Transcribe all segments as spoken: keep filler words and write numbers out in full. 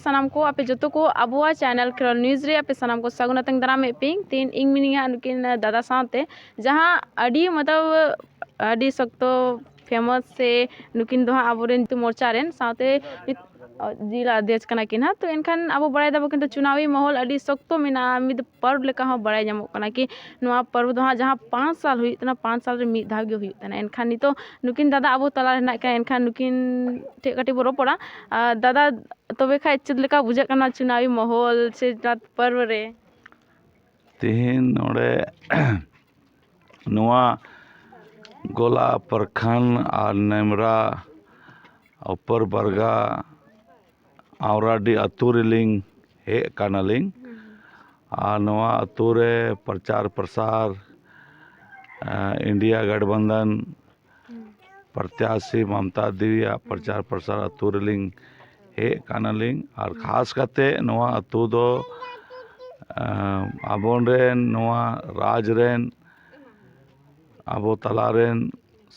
ᱥᱟᱱᱟᱢ ᱠᱚ, ᱟᱯᱮ ᱡᱚᱛᱚ ᱠᱚ ᱟᱵᱚᱣᱟᱜ ᱪᱮᱱᱮᱞ ᱠᱷᱮᱨᱣᱟᱞ ᱱᱤᱭᱩᱡᱽ ᱨᱮ ᱟᱯᱮ ᱥᱟᱱᱟᱢ ᱠᱚ ᱥᱟᱹᱜᱩᱱ ᱟᱛᱮᱧ ᱫᱟᱨᱟᱢᱮᱫ ᱯᱮᱭᱟᱹᱧ᱾ ᱛᱮᱦᱮᱧ ᱤᱧ ᱢᱤᱱᱟᱹᱧᱟ ᱱᱩᱠᱤᱱ ᱫᱟᱫᱟ ᱥᱟᱶᱛᱮ, ᱡᱟᱦᱟᱸ ᱟᱹᱰᱤ ᱢᱚᱛᱞᱚᱵ ᱟᱹᱰᱤ ᱥᱚᱠᱛᱚ ᱯᱷᱮᱢᱟᱥ ᱥᱮ ᱱᱩᱠᱤᱱ ᱫᱚ ᱦᱟᱸᱜ ᱟᱵᱚᱨᱮᱱ ᱢᱚᱨᱪᱟ ᱨᱮᱱ ᱥᱟᱶᱛᱮ ᱱᱤᱛ ᱡᱮᱞᱟ ᱚᱫᱷᱭᱚᱠᱷ ᱠᱟᱱᱟ ᱠᱤᱱ ᱦᱟᱸᱜ᱾ ᱛᱚ ᱮᱱᱠᱷᱟᱱ ᱟᱵᱚ ᱵᱟᱲᱟᱭ ᱫᱟᱵᱚ ᱠᱤᱱᱛᱩ ᱪᱩᱱᱟᱣᱤ ᱢᱚᱦᱚᱞ ᱟᱹᱰᱤ ᱥᱚᱠᱛᱚ ᱢᱮᱱᱟᱜᱼᱟ, ᱢᱤᱫ ᱯᱚᱨᱚᱵᱽ ᱞᱮᱠᱟ ᱦᱚᱸ ᱵᱟᱲᱟᱭ ᱧᱟᱢᱚᱜ ᱠᱟᱱᱟ ᱠᱤ ᱱᱚᱣᱟ ᱯᱚᱨᱚᱵᱽ ᱫᱚ ᱦᱟᱸᱜ ᱡᱟᱦᱟᱸ ᱯᱟᱸᱪ ᱥᱟᱞ ᱦᱩᱭᱩᱜ ᱠᱟᱱᱟ, ᱯᱟᱸᱪ ᱥᱟᱞ ᱨᱮ ᱢᱤᱫ ᱫᱷᱟᱣ ᱜᱮ ᱦᱩᱭᱩᱜ ᱠᱟᱱᱟ᱾ ᱮᱱᱠᱷᱟᱱ ᱱᱤᱛᱚᱜ ᱱᱩᱠᱤᱱ ᱫᱟᱫᱟ ᱟᱵᱚ ᱛᱟᱞᱟ ᱨᱮ ᱦᱮᱱᱟᱜ ᱠᱤᱱᱟ, ᱮᱱᱠᱷᱟᱱ ᱱᱩᱠᱤᱱ ᱴᱷᱮᱱ ᱠᱟᱹᱴᱤᱡ ᱵᱚ ᱨᱚᱯᱚᱲᱟ᱾ ᱟᱨ ᱫᱟᱫᱟ, ᱛᱚᱵᱮ ᱠᱷᱟᱡ ᱪᱮᱫ ᱞᱮᱠᱟ ᱵᱩᱡᱷᱟᱹᱜ ᱠᱟᱱᱟ ᱪᱩᱱᱟᱣᱤ ᱢᱚᱦᱚᱞ ᱥᱮ ᱨᱟᱛ ᱯᱚᱨᱵᱚ ᱨᱮ? ᱛᱮᱦᱮᱧ ᱱᱚᱰᱮ ᱱᱚᱣᱟ ᱜᱚᱞᱟ ᱯᱨᱚᱠᱷᱚᱸᱰ ᱟᱨ ᱱᱮᱢᱨᱟ ᱩᱯᱚᱨ ᱵᱟᱨᱜᱟ ᱟᱣᱨᱟᱰᱤ ᱟᱹᱛᱩ ᱨᱮᱞᱤᱧ ᱦᱮᱡ ᱠᱟᱱᱟᱞᱤᱧ᱾ ᱟᱨ ᱱᱚᱣᱟ ᱟᱹᱛᱩ ᱨᱮ ᱯᱨᱚᱪᱟᱨ ᱯᱨᱚᱥᱟᱨ, ᱟᱸ, ᱤᱱᱰᱤᱭᱟ ᱜᱟᱴᱷᱵᱟᱱᱫᱷᱟᱱ ᱯᱨᱚᱛᱭᱟᱥᱤ ᱢᱚᱢᱛᱟ ᱫᱮᱣᱤᱭᱟᱜ ᱯᱨᱚᱪᱟᱨ ᱯᱨᱚᱥᱟᱨ ᱟᱹᱛᱩ ᱨᱮᱞᱤᱧ ᱦᱮᱡ ᱠᱟᱱᱟᱞᱤᱧ᱾ ᱟᱨ ᱠᱷᱟᱥ ᱠᱟᱛᱮ ᱱᱚᱣᱟ ᱟᱹᱛᱩ ᱫᱚ, ᱟᱸ, ᱟᱵᱚᱨᱮᱱ ᱱᱚᱣᱟ ᱨᱟᱡᱽ ᱨᱮᱱ, ᱟᱵᱚ ᱛᱟᱞᱟ ᱨᱮᱱ,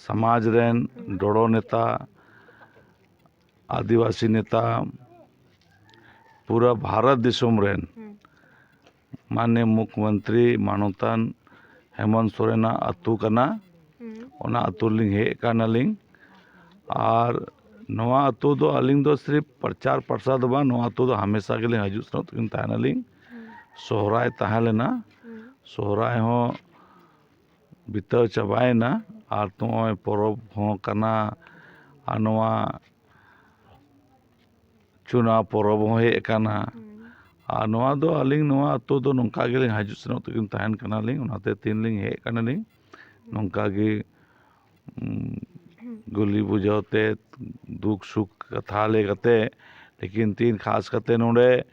ᱥᱚᱢᱟᱡᱽ ᱨᱮᱱ ᱰᱚᱲᱚ ᱱᱮᱛᱟ, ᱟᱹᱫᱤᱵᱟᱹᱥᱤ ᱱᱮᱛᱟ, ᱯᱩᱨᱟᱹ ᱵᱷᱟᱨᱚᱛ ᱫᱤᱥᱚᱢ ᱨᱮᱱ ᱢᱟᱱᱱᱤᱭᱚ ᱢᱩᱠᱷᱭᱚᱢᱚᱱᱛᱨᱤ ᱢᱟᱱᱚᱛᱟᱱ ᱦᱮᱢᱚᱱᱛ ᱥᱚᱨᱮᱱᱟᱜ ᱟᱹᱛᱩ ᱠᱟᱱᱟ᱾ ᱚᱱᱟ ᱟᱹᱛᱩ ᱨᱮᱞᱤᱧ ᱦᱮᱡ ᱠᱟᱱᱟᱞᱤᱧ᱾ ᱟᱨ ᱱᱚᱣᱟ ᱟᱹᱛᱩ ᱫᱚ ᱟᱹᱞᱤᱧ ᱫᱚ ᱥᱤᱨᱤᱯ ᱯᱨᱚᱪᱟᱨ ᱯᱨᱚᱥᱟᱨ ᱫᱚ ᱵᱟᱝ, ᱱᱚᱣᱟ ᱟᱹᱛᱩ ᱫᱚ ᱦᱟᱢᱮᱥᱟ ᱜᱮᱞᱤᱧ ᱦᱤᱡᱩᱜ ᱥᱮᱱᱚᱜ ᱛᱮᱜᱤᱧ ᱛᱟᱦᱮᱱᱟᱞᱤᱧ᱾ ᱥᱚᱦᱨᱟᱭ ᱛᱟᱦᱮᱸ ᱞᱮᱱᱟ, ᱥᱚᱦᱨᱟᱭ ᱦᱚᱸ ᱵᱤᱛᱟᱹᱣ ᱪᱟᱵᱟᱭᱮᱱᱟ, ᱟᱨ ᱱᱚᱜᱼᱚᱭ ᱯᱚᱨᱚᱵᱽ ᱦᱚᱸ ᱠᱟᱱᱟ, ᱟᱨ ᱱᱚᱣᱟ ᱪᱩᱱᱟ ᱯᱚᱨᱚᱵᱽ ᱦᱚᱸ ᱦᱮᱡ ᱟᱠᱟᱱᱟ᱾ ᱟᱨ ᱱᱚᱣᱟ ᱫᱚ ᱟᱹᱞᱤᱧ ᱱᱚᱣᱟ ᱟᱹᱛᱩ ᱫᱚ ᱱᱚᱝᱠᱟ ᱜᱮᱞᱤᱧ ᱦᱤᱡᱩᱜ ᱥᱮᱱᱚᱜ ᱛᱮᱜᱮ ᱛᱟᱦᱮᱱ ᱠᱟᱱᱟᱞᱤᱧ, ᱚᱱᱟᱛᱮ ᱛᱤᱱ ᱞᱤᱧ ᱦᱮᱡ ᱟᱠᱟᱱᱟᱞᱤᱧ ᱱᱚᱝᱠᱟ ᱜᱮ, ᱩᱸ, ᱜᱩᱞᱤ ᱵᱩᱡᱷᱟᱹᱣ ᱛᱮ, ᱫᱩᱠ ᱥᱩᱠ ᱠᱟᱛᱷᱟ ᱞᱟᱹᱭ ᱠᱟᱛᱮ, ᱞᱮᱠᱤᱱ ᱛᱤᱱ ᱠᱷᱟᱥ ᱠᱟᱛᱮ ᱱᱚᱰᱮ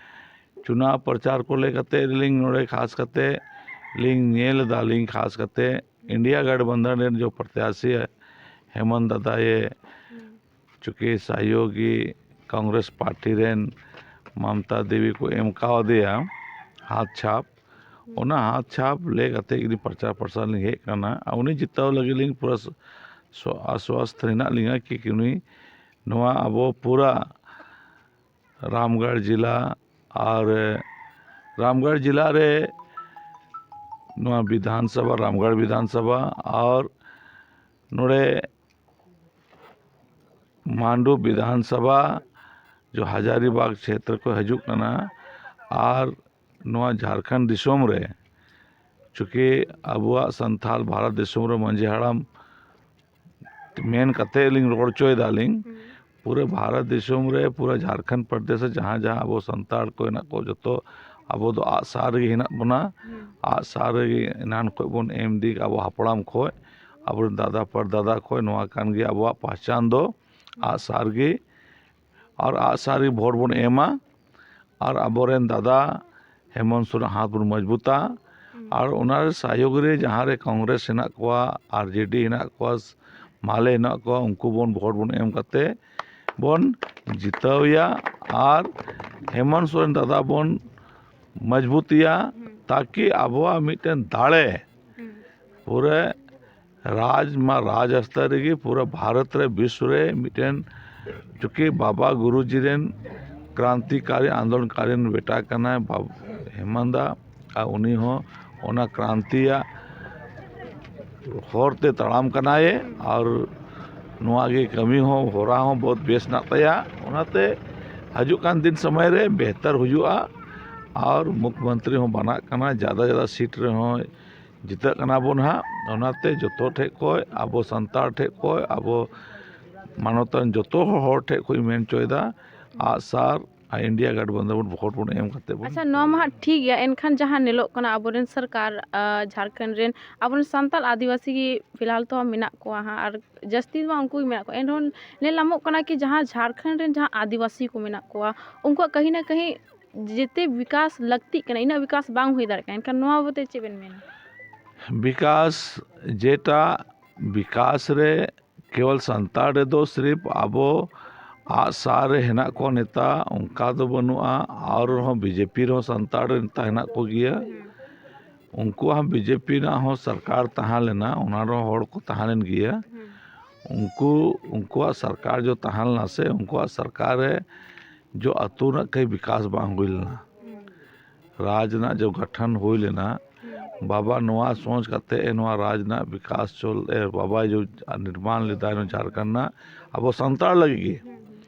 ᱪᱩᱱᱟᱣ ᱯᱨᱚᱪᱟᱨ ᱠᱚ ᱞᱟᱹᱭ ᱠᱟᱛᱮ ᱞᱤᱧ ᱱᱚᱰᱮ ᱠᱷᱟᱥ ᱠᱟᱛᱮ ᱞᱤᱧ ᱧᱮᱞ ᱮᱫᱟ ᱞᱤᱧ, ᱠᱷᱟᱥ ᱠᱟᱛᱮ ᱤᱱᱰᱤᱭᱟ ᱜᱟᱴᱷᱵᱟᱱᱫᱷᱟᱱ ᱨᱮᱱ ᱡᱚ ᱯᱨᱚᱛᱭᱟᱥᱤ ᱦᱮᱢᱚᱱᱛ ᱫᱟᱫᱟᱭᱮ ᱪᱩᱸᱠᱤ ᱥᱚᱦᱭᱳᱜᱤ ᱠᱚᱝᱜᱨᱮᱥ ᱯᱟᱨᱴᱤ ᱨᱮᱱ ᱢᱚᱢᱛᱟ ᱫᱮᱵᱤ ᱠᱚ ᱮᱢ ᱠᱟᱣᱫᱮᱭᱟ ᱦᱟᱛ ᱪᱷᱟᱯ, ᱚᱱᱟ ᱦᱟᱛ ᱪᱷᱟᱯ ᱞᱟᱹᱭ ᱠᱟᱛᱮ ᱜᱮ ᱯᱨᱚᱪᱟᱨ ᱯᱨᱚᱥᱟᱨ ᱞᱤᱧ ᱦᱮᱡ ᱟᱠᱟᱱᱟ᱾ ᱟᱨ ᱩᱱᱤ ᱡᱤᱛᱟᱹᱣ ᱞᱟᱹᱜᱤᱫ ᱞᱤᱧ ᱯᱩᱨᱟᱹ ᱥᱚ-, ᱟᱥᱣᱟᱥᱛ ᱦᱮᱱᱟᱜ ᱞᱤᱧᱟ ᱠᱤ ᱩᱱᱤ ᱱᱚᱣᱟ ᱟᱵᱚ ᱯᱩᱨᱟ ᱨᱟᱢᱜᱚᱲ ᱡᱮᱞᱟ, ᱟᱨ ᱨᱟᱢᱜᱚᱲ ᱡᱮᱞᱟ ᱨᱮ ᱱᱚᱣᱟ ᱵᱤᱫᱷᱟᱱ ᱥᱚᱵᱷᱟ, ᱨᱟᱢᱜᱚᱲ ᱵᱤᱫᱷᱟᱱ ᱥᱚᱵᱷᱟ, ᱟᱨ ᱱᱚᱰᱮ ᱢᱟᱱᱰᱩ ᱵᱤᱫᱷᱟᱱ ᱥᱚᱵᱷᱟ, ᱡᱚ ᱦᱟᱡᱟᱨᱤᱵᱟᱜᱽ ᱪᱷᱮᱛᱨᱚ ᱠᱚ ᱦᱤᱡᱩᱜ ᱠᱟᱱᱟ, ᱟᱨ ᱱᱚᱣᱟ ᱡᱷᱟᱲᱠᱷᱚᱸᱰ ᱫᱤᱥᱚᱢ ᱨᱮ, ᱪᱩᱸᱠᱤ ᱟᱵᱚᱣᱟᱜ ᱥᱟᱱᱛᱟᱲ ᱵᱷᱟᱨᱚᱛ ᱫᱤᱥᱚᱢ ᱨᱮ ᱢᱟᱹᱡᱷᱤ ᱦᱟᱲᱟᱢ ᱢᱮᱱ ᱠᱟᱛᱮ ᱞᱤᱧ ᱨᱚᱲ ᱦᱚᱪᱚᱭ ᱫᱟᱞᱤᱧ, ᱯᱩᱨᱟᱹ ᱵᱷᱟᱨᱚᱛ ᱫᱤᱥᱚᱢ ᱨᱮ, ᱯᱩᱨᱟᱹ ᱡᱷᱟᱲᱠᱷᱚᱸᱰ ᱯᱨᱚᱫᱮᱥ ᱨᱮ ᱡᱟᱦᱟᱸ ᱡᱟᱦᱟᱸ ᱟᱵᱚ ᱥᱟᱱᱛᱟᱲ ᱠᱚ ᱦᱮᱱᱟᱜ ᱠᱚ, ᱡᱚᱛᱚ ᱟᱵᱚ ᱫᱚ ᱟᱜᱼᱥᱟᱨ ᱨᱮᱜᱮ ᱦᱮᱱᱟᱜ ᱵᱚᱱᱟ᱾ ᱟᱜᱼᱥᱟᱨ ᱨᱮᱜᱮ ᱮᱱᱟᱱ ᱠᱷᱚᱱ ᱵᱚᱱ ᱮᱢ ᱤᱫᱤ, ᱟᱵᱚ ᱦᱟᱯᱲᱟᱢ ᱠᱷᱚᱱ, ᱟᱵᱚᱨᱮᱱ ᱫᱟᱫᱟ ᱯᱚᱨᱫᱟᱫᱟ ᱠᱷᱚᱱ ᱱᱚᱣᱟ ᱠᱟᱱ ᱜᱮᱭᱟ ᱟᱵᱚᱣᱟᱜ ᱯᱟᱦᱪᱟᱱ ᱫᱚ, ᱟᱜᱼᱥᱟᱨ ᱜᱮ᱾ ᱟᱨ ᱟᱜᱼᱥᱟᱨ ᱨᱮ ᱵᱷᱳᱴ ᱵᱚᱱ ᱮᱢᱟ, ᱟᱨ ᱟᱵᱚᱨᱮᱱ ᱫᱟᱫᱟ ᱦᱮᱢᱚᱱᱛ ᱥᱚᱨᱮᱱ ᱦᱟᱛ ᱵᱚᱱ ᱢᱚᱡᱽᱵᱩᱛᱟ, ᱟᱨ ᱚᱱᱟ ᱨᱮ ᱥᱚᱦᱭᱳᱜᱽ ᱨᱮ ᱡᱟᱦᱟᱸ ᱨᱮ ᱠᱚᱝᱜᱨᱮᱥ ᱦᱮᱱᱟᱜ ᱠᱚᱣᱟ, ᱟᱨ ᱡᱮ ᱰᱤ ᱦᱮᱱᱟᱜ ᱠᱚᱣᱟ, ᱢᱟᱞᱮ ᱦᱮᱱᱟᱜ ᱠᱚᱣᱟ, ᱩᱱᱠᱩ ᱵᱚᱱ ᱵᱷᱳᱴ ᱵᱚᱱ ᱮᱢ ᱠᱟᱛᱮ ᱵᱚᱱ ᱡᱤᱛᱟᱹᱣ ᱮᱭᱟ᱾ ᱟᱨ ᱦᱮᱢᱚᱱᱛ ᱥᱚᱨᱮᱱ ᱫᱟᱫᱟ ᱵᱚᱱ ᱢᱚᱡᱽᱵᱩᱛ ᱮᱭᱟ, ᱛᱟᱠᱤ ᱟᱵᱚᱣᱟᱜ ᱢᱤᱫᱴᱮᱱ ᱫᱟᱲᱮ ᱯᱩᱨᱟᱹ ᱨᱟᱡᱽ ᱢᱟ ᱨᱟᱡᱽ ᱥᱛᱚᱨ ᱨᱮᱜᱮ, ᱯᱩᱨᱟᱹ ᱵᱷᱟᱨᱚᱛ ᱨᱮ, ᱵᱤᱥᱣ ᱨᱮ ᱢᱤᱫᱴᱮᱱ, ᱪᱩᱸᱠᱤ ᱵᱟᱵᱟ ᱜᱩᱨᱩᱡᱤ ᱨᱮᱱ ᱠᱨᱟᱱᱛᱤᱠᱟᱨᱤ ᱟᱱᱫᱳᱞᱚᱱᱠᱟᱨᱤ ᱨᱮᱱ ᱵᱮᱴᱟ ᱠᱟᱱᱟᱭ ᱵᱟᱵ-, ᱦᱮᱢᱚᱱᱛ ᱫᱟ, ᱟᱨ ᱩᱱᱤ ᱦᱚᱸ ᱚᱱᱟ ᱠᱨᱟᱱᱛᱤᱭᱟᱜ ᱦᱚᱨ ᱛᱮ ᱛᱟᱲᱟᱢ ᱠᱟᱱᱟᱭ᱾ ᱟᱨ ᱱᱚᱣᱟ ᱜᱮ ᱠᱟᱹᱢᱤ ᱦᱚᱸ, ᱦᱚᱨᱟ ᱦᱚᱸ ᱵᱚᱦᱩᱛ ᱵᱮᱥ ᱢᱮᱱᱟᱜ ᱛᱟᱭᱟ᱾ ᱚᱱᱟᱛᱮ ᱦᱤᱡᱩᱜ ᱠᱟᱱ ᱫᱤᱱ ᱥᱚᱢᱚᱭ ᱨᱮ ᱵᱮᱦᱛᱟᱨ ᱦᱩᱭᱩᱜᱼᱟ᱾ ᱟᱨ ᱢᱩᱠᱷᱭᱚᱢᱚᱱᱛᱨᱤ ᱦᱚᱸ ᱵᱮᱱᱟᱜ ᱠᱟᱱᱟ, ᱡᱟᱫᱟ ᱡᱟᱫᱟ ᱥᱤᱴ ᱨᱮᱦᱚᱸ ᱡᱤᱛᱟᱹᱜ ᱠᱟᱱᱟ ᱵᱚᱱ ᱦᱟᱸᱜ᱾ ᱚᱱᱟᱛᱮ ᱡᱚᱛᱚ ᱴᱷᱮᱡ ᱠᱷᱚᱡ, ᱟᱵᱚ ᱥᱟᱱᱛᱟᱲ ᱴᱷᱮᱡ ᱠᱷᱚᱡ, ᱟᱵᱚ ᱢᱟᱱᱚᱛᱟᱱ ᱡᱚᱛᱚ ᱦᱚᱲ ᱴᱷᱮᱡ ᱠᱷᱚᱡ ᱤᱧ ᱢᱮᱱ ᱦᱚᱪᱚᱭᱮᱫᱟ, ᱟᱜᱼᱥᱟᱨ ᱟᱨ ᱤᱱᱰᱤᱭᱟ ᱜᱟᱴᱵᱚᱱᱫᱷᱚᱱ ᱵᱷᱳᱴ ᱵᱚᱱ ᱮᱢ ᱠᱟᱛᱮ ᱵᱚᱱ ᱟᱪᱪᱷᱟ, ᱱᱚᱣᱟ ᱢᱟ ᱦᱟᱸᱜ ᱴᱷᱤᱠ ᱜᱮᱭᱟ, ᱮᱱᱠᱷᱟᱱ ᱡᱟᱦᱟᱸ ᱧᱮᱞᱚᱜ ᱠᱟᱱᱟ ᱟᱵᱚᱨᱮᱱ ᱥᱚᱨᱠᱟᱨ, ᱟᱸ, ᱡᱷᱟᱲᱠᱷᱚᱸᱰ ᱨᱮᱱ ᱟᱵᱚᱨᱮᱱ ᱥᱟᱱᱛᱟᱲ ᱟᱹᱫᱤᱵᱟᱹᱥᱤ ᱜᱮ ᱯᱷᱤᱞᱦᱟᱞ ᱛᱚ ᱢᱮᱱᱟᱜ ᱠᱚᱣᱟ ᱦᱟᱸᱜ, ᱟᱨ ᱡᱟᱹᱥᱛᱤ ᱢᱟ ᱩᱱᱠᱩ ᱜᱮ ᱢᱮᱱᱟᱜ ᱠᱚᱣᱟ, ᱮᱱᱨᱮᱦᱚᱸ ᱧᱮᱞ ᱧᱟᱢᱚᱜ ᱠᱟᱱᱟ ᱠᱤ ᱡᱟᱦᱟᱸ ᱡᱷᱟᱲᱠᱷᱚᱸᱰ ᱨᱮᱱ ᱡᱟᱦᱟᱸ ᱟᱹᱫᱤᱵᱟᱹᱥᱤ ᱠᱚ ᱢᱮᱱᱟᱜ ᱠᱚᱣᱟ, ᱩᱱᱠᱩᱣᱟᱜ ᱠᱟᱹᱦᱤ ᱱᱟ ᱠᱟᱹᱦᱤ ᱡᱮᱛᱮ ᱵᱤᱠᱟᱥ ᱞᱟᱹᱠᱛᱤᱜ ᱠᱟᱱᱟ, ᱤᱱᱟᱹᱜ ᱵᱤᱠᱟᱥ ᱵᱟᱝ ᱦᱩᱭ ᱫᱟᱲᱮᱭᱟᱜ ᱠᱟᱱᱟ, ᱮᱱᱠᱷᱟᱱ ᱱᱚᱣᱟ ᱵᱟᱵᱚᱫ ᱛᱮ ᱪᱮᱫ ᱵᱮᱱ ᱢᱮᱱᱟ? ᱵᱤᱠᱟᱥ, ᱡᱮᱴᱟ ᱵᱤᱠᱟᱥ ᱨᱮ ᱠᱮᱣᱚᱞ ᱥᱟᱱᱛᱟᱲ ᱨᱮᱫᱚ ᱥᱤᱨᱤᱯ ᱟᱵᱚ ᱟᱜᱼᱥᱟᱨ ᱨᱮ ᱦᱮᱱᱟᱜ ᱠᱚᱣᱟ ᱱᱮᱛᱟ, ᱚᱱᱠᱟ ᱫᱚ ᱵᱟᱹᱱᱩᱜᱼᱟ᱾ ᱟᱨ ᱨᱮᱦᱚᱸ ᱵᱤᱡᱮᱯᱤ ᱨᱮᱦᱚᱸ ᱥᱟᱱᱛᱟᱲ ᱨᱮ ᱱᱮᱛᱟ ᱦᱮᱱᱟᱜ ᱠᱚᱜᱮᱭᱟ᱾ ᱩᱱᱠᱩᱣᱟᱜ ᱦᱚᱸ ᱵᱤᱡᱮᱯᱤ ᱨᱮᱱᱟᱜ ᱦᱚᱸ ᱥᱚᱨᱠᱟᱨ ᱛᱟᱦᱮᱸ ᱞᱮᱱᱟ, ᱚᱱᱟ ᱨᱮᱦᱚᱸ ᱦᱚᱲ ᱠᱚ ᱛᱟᱦᱮᱸ ᱞᱮᱱ ᱜᱮᱭᱟ᱾ ᱩᱱᱠᱩ, ᱩᱱᱠᱩᱣᱟᱜ ᱥᱚᱨᱠᱟᱨ ᱡᱚ ᱛᱟᱦᱮᱸ ᱞᱮᱱᱟ ᱥᱮ, ᱩᱱᱠᱩᱣᱟᱜ ᱥᱚᱨᱠᱟᱨ ᱨᱮ ᱡᱚ ᱟᱹᱛᱩ ᱨᱮᱱᱟᱜ ᱠᱟᱹᱡ ᱵᱤᱠᱟᱥ ᱵᱟᱝ ᱦᱩᱭ ᱞᱮᱱᱟ᱾ ᱨᱟᱡᱽ ᱨᱮᱱᱟᱜ ᱡᱚ ᱜᱚᱴᱷᱚᱱ ᱦᱩᱭ ᱞᱮᱱᱟ, ᱵᱟᱵᱟ ᱱᱚᱣᱟ ᱥᱚᱪ ᱠᱟᱛᱮ ᱱᱚᱣᱟ ᱨᱟᱡᱽ ᱨᱮᱱᱟᱜ ᱵᱤᱠᱟᱥ ᱪᱚᱞ ᱮ ᱵᱟᱵᱟ ᱡᱚ ᱱᱤᱨᱢᱟᱱ ᱞᱮᱫᱟᱭ ᱱᱚᱣᱟ ᱡᱷᱟᱲᱠᱷᱚᱸᱰ ᱨᱮᱱᱟᱜ ᱟᱵᱚ ᱥᱟᱱᱛᱟᱲ ᱞᱟᱹᱜᱤᱫ ᱜᱮ᱾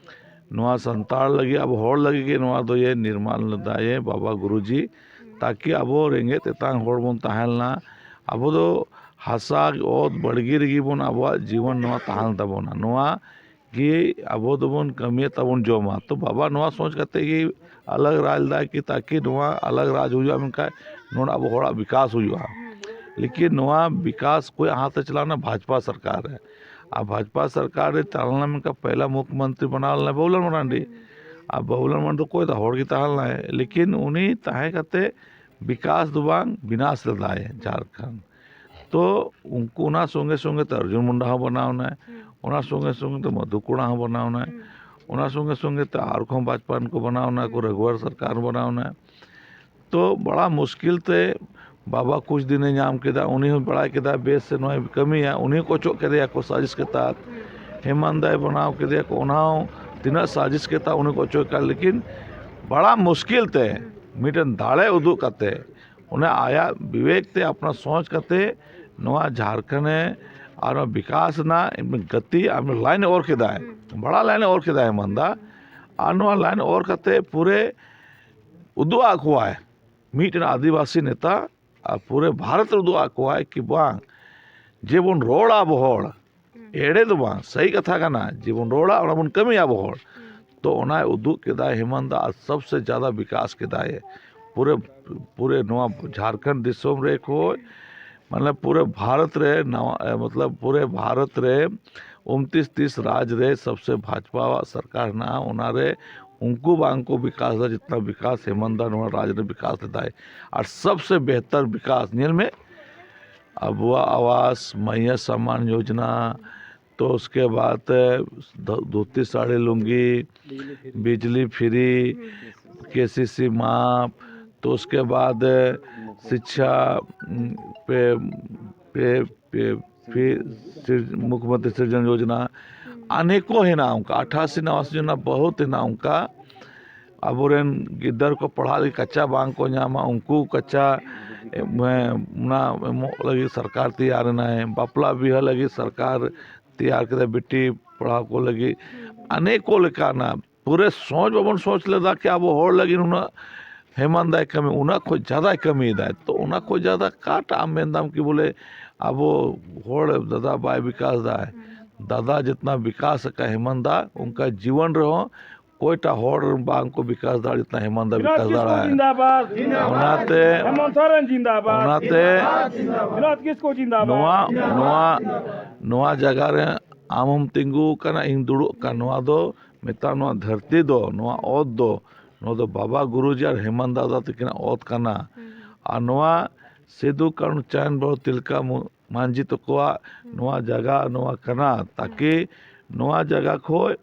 ᱱᱚᱣᱟ ᱥᱟᱱᱛᱟᱲ ᱞᱟᱹᱜᱤᱫ, ᱟᱵᱚ ᱦᱚᱲ ᱞᱟᱹᱜᱤᱫ ᱜᱮ ᱱᱚᱣᱟ ᱫᱚ ᱤᱭᱟᱹ ᱱᱤᱨᱢᱟᱱ ᱞᱮᱫᱟᱭ ᱵᱟᱵᱟ ᱜᱩᱨᱩᱡᱤ, ᱛᱟᱠᱤ ᱟᱵᱚ ᱨᱮᱸᱜᱮᱡ ᱛᱮᱛᱟᱝ ᱦᱚᱲ ᱵᱚᱱ ᱛᱟᱦᱮᱸ ᱞᱮᱱᱟ᱾ ᱟᱵᱚ ᱫᱚ ᱦᱟᱥᱟ ᱚᱛ ᱵᱟᱲᱜᱮ ᱨᱮᱜᱮ ᱵᱚᱱ ᱟᱵᱚᱣᱟᱜ ᱡᱤᱵᱚᱱ ᱱᱚᱣᱟ ᱛᱟᱦᱮᱸ ᱞᱮᱱ ᱛᱟᱵᱚᱱᱟ᱾ ᱱᱚᱣᱟ ᱜᱮ ᱟᱵᱚ ᱫᱚᱵᱚᱱ ᱠᱟᱹᱢᱤᱭᱟ ᱛᱟᱵᱚᱱ ᱡᱚᱢᱟ᱾ ᱛᱚ ᱵᱟᱵᱟ ᱱᱚᱣᱟ ᱥᱚᱪ ᱠᱟᱛᱮ ᱜᱮ ᱟᱞᱟᱜᱽ ᱨᱟᱡᱽ ᱞᱮᱫᱟ ᱠᱤ ᱛᱟᱠᱤ ᱱᱚᱣᱟ ᱟᱞᱟᱜᱽ ᱨᱟᱡᱽ ᱦᱩᱭᱩᱜᱼᱟ, ᱢᱮᱱᱠᱷᱟᱱ ᱱᱚᱰᱮ ᱟᱵᱚ ᱦᱚᱲᱟᱜ ᱵᱤᱠᱟᱥ ᱦᱩᱭᱩᱜᱼᱟ᱾ ᱞᱮᱠᱤᱱ ᱱᱚᱣᱟ ᱵᱤᱠᱟᱥ ᱠᱚᱭᱟᱜ ᱦᱟᱛ ᱨᱮ ᱪᱟᱞᱟᱣᱱᱟ ᱵᱷᱟᱡᱽᱯᱟ ᱥᱚᱨᱠᱟᱨ ᱨᱮ᱾ ᱟᱨ ᱵᱷᱟᱡᱽᱯᱟ ᱥᱚᱨᱠᱟᱨ ᱨᱮ ᱪᱟᱞᱟᱣ ᱞᱮᱱᱟ, ᱢᱮᱱᱠᱷᱟᱱ ᱯᱮᱦᱞᱟ ᱢᱩᱠᱷᱭᱚᱢᱚᱱᱛᱨᱤ ᱵᱟᱱᱟᱣ ᱞᱮᱱᱟ ᱵᱟᱵᱩᱞᱟᱞ ᱢᱟᱨᱟᱱᱰᱤ᱾ ᱟᱨ ᱵᱟᱵᱩᱞᱟᱞ ᱢᱟᱨᱟᱱᱰᱤ ᱫᱚ ᱚᱠᱚᱭ ᱫᱚ ᱦᱚᱲ ᱜᱮ ᱛᱟᱦᱮᱸ ᱞᱮᱱᱟᱭ, ᱞᱮᱠᱤᱱ ᱩᱱᱤ ᱛᱟᱦᱮᱸ ᱠᱟᱛᱮ ᱵᱤᱠᱟᱥ ᱫᱚ ᱵᱟᱝ, ᱵᱤᱱᱟᱥ ᱞᱮᱫᱟᱭ ᱡᱷᱟᱲᱠᱷᱚᱸᱰ᱾ ᱛᱚ ᱩᱱᱠᱩ ᱚᱱᱟ ᱥᱚᱸᱜᱮ ᱥᱚᱸᱜᱮ ᱛᱮ ᱚᱨᱡᱩᱱ ᱢᱩᱱᱰᱟ ᱦᱚᱸ ᱵᱟᱱᱟᱣ ᱮᱱᱟᱭ, ᱚᱱᱟ ᱥᱚᱸᱜᱮ ᱥᱚᱸᱜᱮ ᱛᱮ ᱢᱚᱫᱷᱩ ᱠᱚᱲᱟ ᱦᱚᱸ ᱵᱟᱱᱟᱣ ᱮᱱᱟᱭ, ᱚᱱᱟ ᱥᱚᱸᱜᱮ ᱥᱚᱸᱜᱮ ᱛᱮ ᱟᱨᱠᱷᱚᱸ ᱵᱟᱡᱽᱯᱟᱱ ᱠᱚ ᱵᱟᱱᱟᱣ ᱮᱱᱟ ᱠᱚ, ᱨᱟᱜᱷᱩᱣᱟᱨ ᱥᱚᱨᱠᱟᱨ ᱦᱚᱸ ᱵᱟᱱᱟᱣ ᱮᱱᱟ᱾ ᱛᱚ ᱵᱟᱲᱟ ᱢᱩᱥᱠᱤᱞ ᱛᱮ ᱵᱟᱵᱟ ᱠᱩᱪ ᱫᱤᱱᱮ ᱧᱟᱢ ᱠᱮᱫᱟ, ᱩᱱᱤ ᱦᱚᱸ ᱵᱟᱲᱟᱭ ᱠᱮᱫᱟ ᱵᱮᱥ ᱥᱮ ᱱᱚᱣᱟᱭ ᱠᱟᱹᱢᱤᱭᱟ, ᱩᱱᱤ ᱦᱚᱸ ᱠᱚ ᱚᱪᱚᱜ ᱠᱮᱫᱮᱭᱟ ᱠᱚ ᱥᱟᱡᱤᱥ ᱠᱮᱫᱟ᱾ ᱦᱮᱢᱟᱱᱫᱟᱭ ᱵᱟᱱᱟᱣ ᱠᱮᱫᱮᱭᱟ ᱠᱚ, ᱚᱱᱟ ᱦᱚᱸ ᱛᱤᱱᱟᱹᱜ ᱥᱟᱡᱤᱥ ᱠᱮᱫᱟ ᱩᱱᱤ ᱠᱚ ᱚᱪᱚᱜ ᱠᱮᱫᱟ, ᱞᱮᱠᱤᱱ ᱵᱟᱲᱟ ᱢᱩᱥᱠᱤᱞ ᱛᱮ ᱢᱤᱫᱴᱮᱱ ᱫᱟᱲᱮ ᱩᱫᱩᱜ ᱠᱟᱛᱮ ᱚᱱᱮ ᱟᱭᱟᱜ ᱵᱤᱵᱮᱠ ᱛᱮ ᱟᱯᱱᱟ ᱥᱚᱪ ᱠᱟᱛᱮ ᱱᱚᱣᱟ ᱡᱷᱟᱲᱠᱷᱚᱸᱰ ᱮ ᱟᱨ ᱱᱚᱣᱟ ᱵᱤᱠᱟᱥ ᱨᱮᱱᱟᱜ ᱜᱟᱛᱤ ᱟᱨ ᱞᱟᱭᱤᱱ ᱮ ᱚᱨ ᱠᱮᱫᱟᱭ, ᱵᱟᱲᱟ ᱞᱟᱭᱤᱱ ᱮ ᱚᱨ ᱠᱮᱫᱟᱭ ᱦᱮᱢᱟᱱᱫᱟ᱾ ᱟᱨ ᱱᱚᱣᱟ ᱞᱟᱭᱤᱱ ᱚᱨ ᱠᱟᱛᱮ ᱯᱩᱨᱟᱹ ᱩᱫᱩᱜ ᱟᱫ ᱠᱚᱣᱟᱭ ᱢᱤᱫᱴᱮᱱ ᱟᱹᱫᱤᱵᱟᱹᱥᱤ ᱱᱮᱛᱟ, ᱟᱨ ᱯᱩᱨᱟᱹ ᱵᱷᱟᱨᱚᱛ ᱨᱮ ᱩᱫᱩᱜ ᱟᱫ ᱠᱚᱣᱟᱭ ᱠᱤ ᱵᱟᱝ, ᱡᱮ ᱵᱚᱱ ᱨᱚᱲᱟ ᱟᱵᱚ ᱦᱚᱲ, ᱮᱲᱮ ᱫᱚ ᱵᱟᱝ, ᱥᱟᱹᱦᱤ ᱠᱟᱛᱷᱟ ᱠᱟᱱᱟ, ᱡᱮ ᱵᱚᱱ ᱨᱚᱲᱟ ᱚᱱᱟ ᱵᱚᱱ ᱠᱟᱹᱢᱤᱭᱟ ᱟᱵᱚ ᱦᱚᱲ᱾ ᱛᱚ ᱚᱱᱟᱭ ᱩᱫᱩᱜ ᱠᱮᱫᱟᱭ ᱦᱮᱢᱟᱱᱫᱟ, ᱟᱨ ᱥᱚᱵᱥᱮ ᱡᱟᱫᱟ ᱵᱤᱠᱟᱥ ᱠᱮᱫᱟᱭ ᱯᱩᱨᱟᱹ, ᱯᱩᱨᱟᱹ ᱱᱚᱣᱟ ᱡᱷᱟᱲᱠᱷᱚᱸᱰ ᱫᱤᱥᱚᱢ ᱨᱮ ᱠᱷᱚᱡ ᱢᱟᱱᱮ ᱯᱩᱨᱟᱹ ᱵᱷᱟᱨᱚᱛ ᱨᱮ ᱱᱟᱣᱟ, ᱮ, ᱢᱚᱛᱞᱚᱵ ᱯᱩᱨᱟᱹ ᱵᱷᱟᱨᱚᱛ ᱨᱮ ᱩᱱᱛᱤᱥ ᱛᱤᱥ ᱨᱟᱡᱽ ᱨᱮ ᱥᱚᱵᱥᱮ ᱵᱷᱟᱡᱽᱯᱟᱣᱟᱜ ᱥᱚᱨᱠᱟᱨ ᱦᱮᱱᱟᱜᱼᱟ, ᱚᱱᱟᱨᱮ ᱩᱱᱠᱩ ᱵᱟᱝ ᱠᱚ ᱵᱤᱠᱟᱥ ᱮᱫᱟ, ᱡᱤᱛᱱᱟ ᱵᱤᱠᱟᱥ ᱦᱮᱢᱟᱱᱫᱟ ᱱᱚᱣᱟ ᱨᱟᱡᱽ ᱨᱮ ᱵᱤᱠᱟᱥ ᱞᱮᱫᱟᱭ᱾ ᱟᱨ ᱥᱚᱵᱥᱮ ᱵᱮᱦᱛᱚᱨ ᱵᱤᱠᱟᱥ ᱧᱮᱞ ᱢᱮ, ᱟᱵᱚᱣᱟᱜ ᱟᱣᱟᱥ, ᱢᱟᱭᱭᱟ ᱥᱟᱢᱟᱱ ᱭᱳᱡᱽᱱᱟ, तो उसके बाद, अ, ध-, धोती साड़ी लुंगी, बिजली फ्री, केसीसी माफ, तो उसके बाद, अ, शिक्षा, उम, पे, पे, पे, फिर सिर-, मुख्यमंत्री सृजन योजना, अनेकों है ना उनका, अट्ठासी नवासी योजना बहुत है ना उनका। ᱟᱵᱚᱨᱮᱱ ᱜᱤᱫᱟᱹᱨ ᱠᱚ ᱯᱟᱲᱦᱟᱜ ᱞᱟᱹᱜᱤᱫ ᱠᱟᱪᱟ ᱵᱟᱝ ᱠᱚ ᱧᱟᱢᱟ, ᱩᱱᱠᱩ ᱠᱟᱪᱟ, ᱮ, ᱚᱱᱟ ᱮᱢᱚᱜ ᱞᱟᱹᱜᱤᱫ ᱥᱚᱨᱠᱟᱨ ᱛᱮᱭᱟᱨ ᱮᱱᱟᱭ, ᱵᱟᱯᱞᱟ ᱵᱤᱦᱟᱹ ᱞᱟᱹᱜᱤᱫ ᱥᱚᱨᱠᱟᱨ ᱛᱮᱭᱟᱨ ᱠᱮᱫᱟ, ᱵᱤᱴᱤ ᱯᱟᱲᱦᱟᱣ ᱠᱚ ᱞᱟᱹᱜᱤᱫ ᱚᱱᱮᱠ ᱞᱮᱠᱟᱱᱟᱜ᱾ ᱯᱩᱨᱟᱹ ᱥᱚᱪ ᱵᱟᱵᱚᱱ ᱥᱚᱪ ᱞᱮᱫᱟ ᱠᱤ ᱟᱵᱚ ᱦᱚᱲ ᱞᱟᱹᱜᱤᱫ ᱱᱩᱱᱟᱹᱜ ᱦᱮᱢᱟᱱᱫᱟᱭ ᱠᱟᱹᱢᱤ, ᱚᱱᱟ ᱠᱷᱚᱡ ᱡᱟᱫᱟᱭ ᱠᱟᱹᱢᱤᱭᱮᱫᱟᱭ᱾ ᱛᱚ ᱚᱱᱟ ᱠᱷᱚᱡ ᱡᱟᱫᱟ ᱚᱠᱟᱴᱟᱜ ᱟᱢ ᱢᱮᱱᱫᱟᱢ ᱠᱤ ᱵᱚᱞᱮ ᱟᱵᱚ ᱦᱚᱲ ᱫᱟᱫᱟ ᱵᱟᱭ ᱵᱤᱠᱟᱥ ᱫᱟᱭ? ᱫᱟᱫᱟ ᱡᱤᱛᱱᱟ ᱵᱤᱠᱟᱥ ᱟᱠᱟᱫ ᱦᱮᱢᱟᱱᱫᱟ, ᱚᱱᱠᱟ ᱡᱤᱵᱚᱱ ᱨᱮᱦᱚᱸ ᱚᱠᱚᱭᱴᱟᱜ ᱦᱚᱲ ᱵᱟᱝ ᱠᱚ ᱵᱤᱠᱟᱥ ᱫᱟᱲᱮᱭᱟᱜ ᱛᱟᱦᱮᱸ, ᱦᱮᱢᱟᱱᱫᱟ ᱵᱤᱨᱟᱴ ᱵᱤᱠᱟᱥ ᱠᱤᱥᱠᱩ ᱫᱟᱲᱮᱭᱟᱜᱼᱟ᱾ ᱡᱤᱱᱫᱟᱵᱟᱫ᱾ ᱚᱱᱟᱛᱮ, ᱦᱮᱢᱚᱱᱛ ᱥᱚᱨᱮᱱ ᱡᱤᱱᱫᱟᱵᱟᱫ᱾ ᱚᱱᱟᱛᱮ ᱵᱤᱨᱟᱴ ᱠᱤᱥᱠᱩ ᱡᱤᱱᱫᱟᱵᱟᱫ᱾ ᱱᱚᱣᱟ, ᱱᱚᱣᱟ, ᱱᱚᱣᱟ ᱡᱟᱭᱜᱟ ᱨᱮ ᱟᱢ ᱦᱚᱢ ᱛᱤᱸᱜᱩ ᱟᱠᱟᱱᱟ, ᱤᱧ ᱫᱩᱲᱩᱵ ᱟᱠᱟᱱ, ᱱᱚᱣᱟ ᱫᱚ ᱢᱮᱛᱟᱜ, ᱱᱚᱣᱟ ᱫᱷᱟᱹᱨᱛᱤ ᱫᱚ, ᱱᱚᱣᱟ ᱚᱛ ᱫᱚ, ᱱᱚᱣᱟ ᱫᱚ ᱵᱟᱵᱟ ᱜᱩᱨᱩ ᱡᱤ ᱟᱨ ᱦᱮᱢᱟᱱᱫᱟ ᱫᱟᱫᱟ ᱛᱟᱹᱠᱤᱱᱟᱜ ᱚᱛ ᱠᱟᱱᱟ᱾ ᱟᱨ ᱱᱚᱣᱟ ᱥᱤᱫᱩ ᱠᱟᱹᱱᱦᱩ ᱪᱟᱸᱫᱽ ᱵᱷᱟᱭᱨᱚ ᱛᱤᱞᱠᱟ ᱢᱩ-, ᱢᱟᱹᱡᱷᱤ ᱛᱟᱠᱚᱣᱟᱜ ᱱᱚᱣᱟ ᱡᱟᱭᱜᱟ ᱱᱚᱣᱟ ᱠᱟᱱᱟ, ᱛᱟᱠᱤ ᱱᱚᱣᱟ ᱡᱟᱭᱜᱟ ᱠᱷᱚᱡ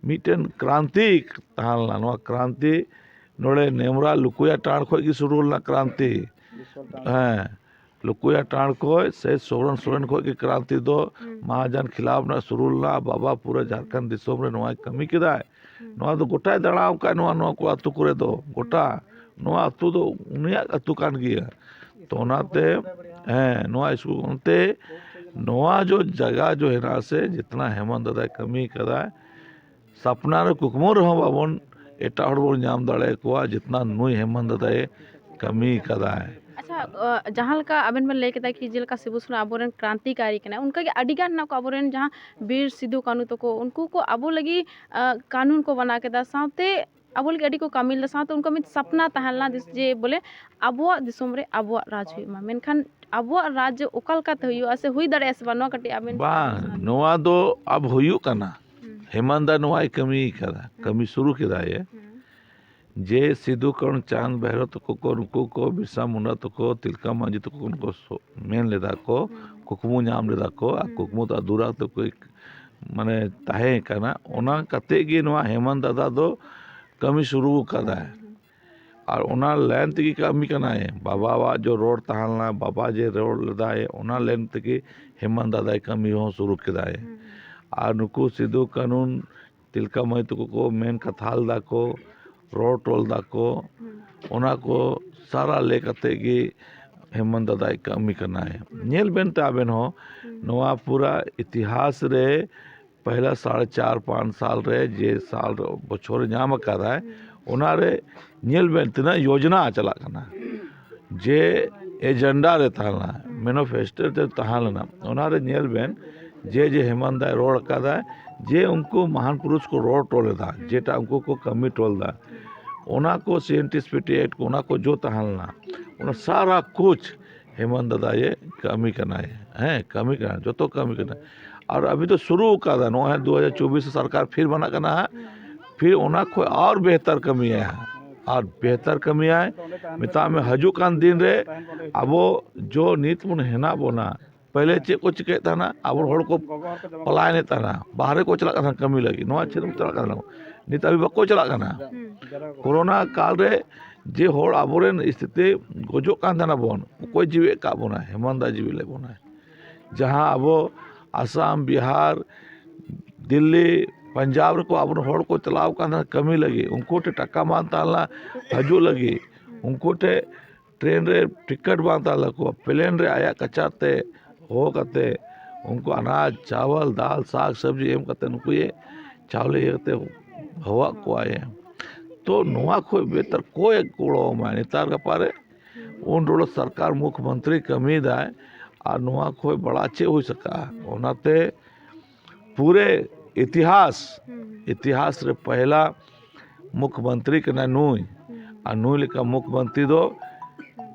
ᱢᱤᱫᱴᱮᱱ ᱠᱨᱟᱱᱛᱤ ᱛᱟᱦᱮᱸ ᱞᱮᱱᱟ᱾ ᱱᱚᱣᱟ ᱠᱨᱟᱱᱛᱤ ᱱᱚᱰᱮ ᱱᱮᱢᱨᱟ ᱞᱩᱠᱩᱭᱟ ᱴᱟᱲ ᱠᱷᱚᱡ ᱜᱮ ᱥᱩᱨᱩ ᱞᱮᱱᱟ ᱠᱨᱟᱱᱛᱤ᱾ ᱦᱮᱸ, ᱞᱩᱠᱩᱭᱟ ᱴᱟᱲ ᱠᱷᱚᱡ ᱥᱮ ᱥᱚᱵᱨᱚᱱ ᱥᱚᱨᱮᱱ ᱠᱷᱚᱡ ᱜᱮ ᱠᱨᱟᱱᱛᱤ ᱫᱚ ᱢᱟᱦᱟᱡᱚᱱ ᱠᱷᱤᱞᱟᱯ ᱨᱮᱱᱟᱜ ᱥᱩᱨᱩ ᱞᱮᱱᱟ᱾ ᱵᱟᱵᱟ ᱯᱩᱨᱟᱹ ᱡᱷᱟᱲᱠᱷᱚᱸᱰ ᱫᱤᱥᱚᱢ ᱨᱮ ᱱᱚᱣᱟᱭ ᱠᱟᱹᱢᱤ ᱠᱮᱫᱟᱭ᱾ ᱱᱚᱣᱟ ᱫᱚ ᱜᱚᱴᱟᱭ ᱫᱟᱬᱟ ᱟᱠᱟᱫ, ᱱᱚᱣᱟ, ᱱᱚᱣᱟ ᱠᱚ ᱟᱹᱛᱩ ᱠᱚᱨᱮ ᱫᱚ ᱜᱚᱴᱟ᱾ ᱱᱚᱣᱟ ᱟᱹᱛᱩ ᱫᱚ ᱩᱱᱤᱭᱟᱜ ᱟᱹᱛᱩ ᱠᱟᱱ ᱜᱮᱭᱟ᱾ ᱛᱚ ᱚᱱᱟᱛᱮ, ᱦᱮᱸ, ᱱᱚᱣᱟ ᱥᱠᱩᱞ ᱚᱱᱛᱮ ᱱᱚᱣᱟ ᱡᱚ ᱡᱟᱭᱜᱟ ᱡᱚ ᱦᱮᱱᱟᱜᱼᱟ ᱥᱮ, ᱡᱤᱛᱱᱟ ᱦᱮᱢᱟᱱᱛ ᱫᱟᱫᱟᱭ ᱠᱟᱹᱢᱤ ᱠᱟᱫᱟᱭ, ᱥᱟᱯᱱᱟ ᱨᱮ ᱠᱩᱠᱢᱩ ᱨᱮᱦᱚᱸ ᱵᱟᱵᱚᱱ, ᱮᱴᱟᱜ ᱦᱚᱲ ᱵᱚᱱ ᱧᱟᱢ ᱫᱟᱲᱮᱭᱟᱠᱚᱣᱟ, ᱡᱤᱛᱱᱟ ᱱᱩᱭ ᱦᱮᱢᱟᱱᱛ ᱫᱟᱫᱟᱭ ᱠᱟᱹᱢᱤ ᱠᱟᱫᱟᱭ᱾ ᱟᱪᱪᱷᱟ, ᱟᱸ, ᱡᱟᱦᱟᱸ ᱞᱮᱠᱟ ᱟᱵᱮᱱ ᱵᱮᱱ ᱞᱟᱹᱭ ᱠᱮᱫᱟ ᱠᱤ ᱡᱮᱞᱮᱠᱟ ᱥᱤᱵᱩ ᱥᱚᱨᱮᱱ ᱟᱵᱚᱨᱮᱱ ᱠᱨᱟᱱᱛᱤᱠᱟᱨᱤ ᱠᱟᱱᱟᱭ, ᱚᱱᱠᱟᱜᱮ ᱟᱹᱰᱤ ᱜᱟᱱ ᱦᱮᱱᱟᱜ ᱠᱚᱣᱟ ᱟᱵᱚᱨᱮᱱ ᱡᱟᱦᱟᱸ ᱵᱤᱨ ᱥᱤᱫᱩ ᱠᱟᱹᱱᱩ ᱛᱟᱠᱚ, ᱩᱱᱠᱩ ᱠᱚ ᱟᱵᱚ ᱞᱟᱹᱜᱤᱫ, ᱟᱸ, ᱠᱟᱹᱱᱩᱱ ᱠᱚ ᱵᱮᱱᱟᱣ ᱠᱮᱫᱟ, ᱥᱟᱶᱛᱮ ᱟᱵᱚ ᱞᱟᱹᱜᱤᱫ ᱟᱹᱰᱤ ᱠᱚ ᱠᱟᱹᱢᱤ ᱞᱮᱫᱟ, ᱥᱟᱶᱛᱮ ᱩᱱᱠᱩᱣᱟᱜ ᱢᱤᱫ ᱥᱟᱯᱱᱟ ᱛᱟᱦᱮᱸ ᱞᱮᱱᱟ ᱡᱮ ᱵᱚᱞᱮ ᱟᱵᱚᱣᱟᱜ ᱫᱤᱥᱚᱢ ᱨᱮ ᱟᱵᱚᱣᱟᱜ ᱨᱟᱡᱽ ᱦᱩᱭᱩᱜ ᱢᱟ᱾ ᱢᱮᱱᱠᱷᱟᱱ ᱟᱵᱚᱣᱟᱜ ᱨᱟᱡᱽ ᱚᱠᱟ ᱞᱮᱠᱟᱛᱮ ᱦᱩᱭᱩᱜᱼᱟ ᱥᱮ ᱦᱩᱭ ᱫᱟᱲᱮᱭᱟᱜᱼᱟ ᱥᱮ ᱵᱟᱝ, ᱱᱚᱣᱟ ᱠᱟᱹᱴᱤᱡ ᱟᱵᱮᱱ ᱵᱟᱝ, ᱱᱚᱣᱟ ᱫᱚ ᱟᱵ ᱦᱩᱭᱩᱜ ᱠᱟᱱᱟ᱾ ᱦᱮᱢᱟᱱᱛ ᱫᱟ ᱱᱚᱣᱟᱭ ᱠᱟᱹᱢᱤ ᱠᱟᱫᱟ, ᱠᱟᱹᱢᱤ ᱥᱩᱨᱩ ᱠᱮᱫᱟᱭ᱾ ᱡᱮ ᱥᱤᱫᱩ ᱠᱟᱹᱱᱩ ᱪᱟᱸᱫᱽ ᱵᱷᱟᱭᱨᱚ ᱛᱟᱠᱚ ᱠᱚ, ᱱᱩᱠᱩ ᱠᱚ ᱵᱤᱨᱥᱟ ᱢᱩᱱᱰᱟ ᱛᱟᱠᱚ, ᱛᱤᱞᱠᱟ ᱢᱟᱹᱡᱷᱤ ᱛᱟᱠᱚ, ᱱᱩᱠᱩ ᱥᱚ-, ᱢᱮᱱ ᱞᱮᱫᱟ ᱠᱚ, ᱠᱩᱠᱢᱩ ᱧᱟᱢ ᱞᱮᱫᱟ ᱠᱚ, ᱟᱨ ᱠᱩᱠᱢᱩ ᱫᱚ ᱟᱫᱷᱩᱨᱟ ᱛᱮᱠᱚ ᱤᱠ-, ᱢᱟᱱᱮ ᱛᱟᱦᱮᱸ ᱠᱟᱱᱟ᱾ ᱚᱱᱟ ᱠᱟᱛᱮ ᱜᱮ ᱱᱚᱣᱟ ᱦᱮᱢᱟᱱᱛ ᱫᱟᱫᱟ ᱫᱚ ᱠᱟᱹᱢᱤ ᱥᱩᱨᱩ ᱠᱟᱫᱟᱭ᱾ ᱟᱨ ᱚᱱᱟ ᱞᱟᱭᱤᱱ ᱛᱮᱜᱮ ᱠᱟᱹᱢᱤ ᱠᱟᱱᱟᱭ᱾ ᱵᱟᱵᱟᱣᱟᱜ ᱡᱚ ᱨᱚᱲ ᱛᱟᱦᱮᱸ ᱞᱮᱱᱟ, ᱵᱟᱵᱟ ᱡᱮ ᱨᱚᱲ ᱞᱮᱫᱟᱭ, ᱚᱱᱟ ᱞᱟᱭᱤᱱ ᱛᱮᱜᱮ ᱦᱮᱢᱟᱱᱛ ᱫᱟᱫᱟᱭ ᱠᱟᱹᱢᱤ ᱦᱚᱸ ᱥᱩᱨᱩ ᱠᱮᱫᱟᱭ᱾ ᱟᱨ ᱱᱩᱠᱩ ᱥᱤᱫᱩ ᱠᱟᱹᱱᱩ, ᱛᱤᱞᱠᱟ ᱢᱟᱹᱡᱷᱤ ᱛᱟᱠᱚ ᱠᱚ ᱢᱮᱱ ᱠᱟᱛᱷᱟ ᱞᱮᱫᱟ ᱠᱚ, ᱨᱚᱲ ᱴᱚᱞ ᱫᱟᱠᱚ, ᱚᱱᱟ ᱠᱚ ᱥᱟᱨᱟ ᱞᱟᱹᱭ ᱠᱟᱛᱮ ᱜᱮ ᱦᱮᱢᱚᱱᱛ ᱫᱟᱫᱟᱭ ᱠᱟᱹᱢᱤ ᱠᱟᱱᱟᱭ᱾ ᱧᱮᱞ ᱵᱮᱱ ᱛᱮ ᱟᱵᱮᱱ ᱦᱚᱸ, ᱱᱚᱣᱟ ᱯᱩᱨᱟ ᱤᱛᱤᱦᱟᱥ ᱨᱮ ᱯᱟᱦᱞᱟ ᱥᱟᱲᱮ ᱪᱟᱨ ᱯᱟᱸᱪ ᱥᱟᱞ ᱨᱮ ᱡᱮ ᱥᱟᱞ ᱵᱚᱪᱷᱚᱨ ᱧᱟᱢ ᱟᱠᱟᱫᱟᱭ, ᱚᱱᱟ ᱨᱮ ᱧᱮᱞ ᱵᱮᱱ ᱛᱤᱱᱟᱹᱜ ᱭᱳᱡᱽᱱᱟ ᱪᱟᱞᱟᱜ ᱠᱟᱱᱟ, ᱡᱮ ᱮᱡᱮᱱᱰᱟ ᱨᱮ ᱛᱟᱦᱮᱸ ᱞᱮᱱᱟ, ᱢᱮᱱᱤᱯᱷᱮᱥᱴᱳ ᱨᱮ ᱛᱟᱦᱮᱸ ᱞᱮᱱᱟ, ᱚᱱᱟ ᱨᱮ ᱧᱮᱞ ᱵᱮᱱ ᱡᱮ, ᱡᱮ ᱦᱮᱢᱚᱱᱛ ᱫᱟᱭ ᱨᱚᱲ ᱟᱠᱟᱫᱟᱭ, ᱡᱮ ᱩᱱᱠᱩ ᱢᱟᱦᱟᱱ ᱯᱩᱨᱩᱥ ᱠᱚ ᱨᱚᱲ ᱦᱚᱴᱚ ᱞᱮᱫᱟ, ᱡᱮᱴᱟ ᱩᱱᱠᱩ ᱠᱚ ᱠᱟᱹᱢᱤ ᱦᱚᱴᱚ ᱞᱮᱫᱟ, ᱚᱱᱟ ᱠᱚ C N T S P T act ᱠᱚ, ᱚᱱᱟ ᱠᱚ ᱡᱚ ᱛᱟᱦᱮᱸ ᱞᱮᱱᱟ, ᱚᱱᱟ ᱥᱟᱨᱟ ᱠᱩᱪ ᱦᱮᱢᱚᱱᱛ ᱫᱟᱫᱟ ᱭᱮ ᱠᱟᱹᱢᱤ ᱠᱟᱱᱟᱭ᱾ ᱦᱮᱸ, ᱠᱟᱹᱢᱤ ᱠᱟᱱᱟ, ᱡᱚᱛᱚ ᱠᱟᱹᱢᱤ ᱠᱟᱱᱟ᱾ ᱟᱨ ᱟᱵᱤ ᱫᱚ ᱥᱩᱨᱩ ᱟᱠᱟᱫᱟ, ᱱᱚᱜᱼᱚᱭ ᱫᱩ ᱦᱟᱡᱟᱨ ᱪᱚᱵᱵᱤᱥ ᱥᱚᱨᱠᱟᱨ ᱯᱷᱤᱨ ᱵᱮᱱᱟᱜ ᱠᱟᱱᱟ ᱦᱟᱸᱜ, ᱯᱷᱤᱨ ᱚᱱᱟ ᱠᱷᱚᱱ ᱟᱨ ᱵᱮᱦᱛᱟᱨ ᱠᱟᱹᱢᱤᱭᱟᱭ ᱦᱟᱸᱜ, ᱟᱨ ᱵᱮᱦᱛᱟᱨ ᱠᱟᱹᱢᱤᱭᱟᱭ᱾ ᱢᱮᱛᱟᱜ ᱢᱮ, ᱦᱤᱡᱩᱜ ᱠᱟᱱ ᱫᱤᱱ ᱨᱮ ᱟᱵᱚ ᱡᱚ ᱱᱤᱛ ᱵᱚᱱ ᱦᱮᱱᱟᱜ ᱵᱚᱱᱟ, ᱯᱟᱦᱞᱮ ᱪᱮᱫ ᱠᱚ ᱪᱤᱠᱟᱹᱭᱮᱫ ᱛᱟᱦᱮᱱᱟ? ᱟᱵᱚ ᱦᱚᱲ ᱠᱚ ᱯᱟᱞᱟᱭᱮᱱ ᱛᱟᱦᱮᱱᱟ, ᱵᱟᱦᱨᱮ ᱠᱚ ᱪᱟᱞᱟᱜ ᱠᱟᱱ ᱛᱟᱦᱮᱱᱟ ᱠᱟᱹᱢᱤ ᱞᱟᱹᱜᱤᱫ, ᱱᱚᱣᱟ ᱪᱮᱫ ᱮᱢ ᱪᱟᱞᱟᱜ ᱠᱟᱱᱟ? ᱱᱤᱛ ᱦᱟᱹᱵᱤᱡ ᱵᱟᱠᱚ ᱪᱟᱞᱟᱜ ᱠᱟᱱᱟ᱾ ᱠᱳᱨᱳᱱᱟ ᱠᱟᱞ ᱨᱮ ᱡᱮ ᱦᱚᱲ ᱟᱵᱚᱨᱮᱱ ᱥᱛᱷᱤᱛᱤ ᱜᱚᱡᱚᱜ ᱠᱟᱱ ᱛᱟᱦᱮᱱᱟ ᱵᱚᱱ, ᱚᱠᱚᱭ ᱡᱤᱣᱤ ᱮᱫ ᱠᱟᱜ ᱵᱚᱱᱟ? ᱦᱮᱢᱚᱱᱛ ᱫᱟ ᱡᱤᱣᱤ ᱞᱮᱫ ᱵᱚᱱᱟᱭ᱾ ᱡᱟᱦᱟᱸ ᱟᱵᱚ ᱟᱥᱟᱢ, ᱵᱤᱦᱟᱨ, ᱫᱤᱞᱞᱤ, ᱯᱟᱧᱡᱟᱵᱽ ᱨᱮᱠᱚ ᱟᱵᱚᱨᱮᱱ ᱦᱚᱲ ᱠᱚ ᱪᱟᱞᱟᱣ ᱠᱟᱱ ᱛᱟᱦᱮᱱᱟ ᱠᱟᱹᱢᱤ ᱞᱟᱹᱜᱤᱫ, ᱩᱱᱠᱩ ᱴᱷᱮᱱ ᱴᱟᱠᱟ ᱵᱟᱝ ᱛᱟᱦᱮᱸ ᱞᱮᱱᱟ ᱦᱤᱡᱩᱜ ᱞᱟᱹᱜᱤᱫ, ᱩᱱᱠᱩ ᱴᱷᱮᱱ ᱴᱨᱮᱱ ᱨᱮ ᱴᱤᱠᱤᱴ ᱵᱟᱝ ᱛᱟᱦᱮᱸ ᱞᱮᱱ ᱛᱟᱠᱚᱣᱟ, ᱯᱞᱮᱱ ᱨᱮ ᱟᱭᱟᱜ ᱠᱟᱪᱟ ᱛᱮ ᱦᱚᱦᱚ ᱠᱟᱛᱮ ᱩᱱᱠᱩ ᱟᱱᱟᱡᱽ, ᱪᱟᱣᱟᱞ, ᱫᱟᱞ, ᱥᱟᱜᱽ, ᱥᱚᱵᱽᱡᱤ ᱮᱢ ᱠᱟᱛᱮ ᱱᱩᱠᱩ ᱭᱮ ᱪᱟᱣᱞᱮ ᱤᱭᱟᱹ ᱠᱟᱛᱮ ᱦᱚᱦᱚᱣᱟᱜ ᱠᱚᱣᱟᱭ᱾ ᱛᱚ ᱱᱚᱣᱟ ᱠᱷᱚᱡ ᱵᱮᱦᱛᱟᱨ ᱚᱠᱚᱭ ᱜᱚᱲᱚ ᱟᱢᱟᱭ ᱱᱮᱛᱟᱨ ᱜᱟᱯᱟ ᱨᱮ? ᱩᱱ ᱨᱚᱲ ᱥᱚᱨᱠᱟᱨ ᱢᱩᱠᱷ ᱢᱚᱱᱛᱨᱤ ᱠᱟᱹᱢᱤᱭᱮᱫᱟᱭ, ᱟᱨ ᱱᱚᱣᱟ ᱠᱷᱚᱡ ᱵᱟᱲᱟ ᱪᱮᱫ ᱦᱩᱭ ᱥᱟᱠᱟᱜᱼᱟ? ᱚᱱᱟᱛᱮ ᱯᱩᱨᱟᱹ ᱤᱛᱤᱦᱟᱥ, ᱤᱛᱤᱦᱟᱥ ᱨᱮ ᱯᱟᱦᱞᱟ ᱢᱩᱠᱷ ᱢᱚᱱᱛᱨᱤ ᱠᱟᱱᱟᱭ ᱱᱩᱭ᱾ ᱟᱨ ᱱᱩᱭ ᱞᱮᱠᱟ ᱢᱩᱠᱷ ᱢᱚᱱᱛᱨᱤ ᱫᱚ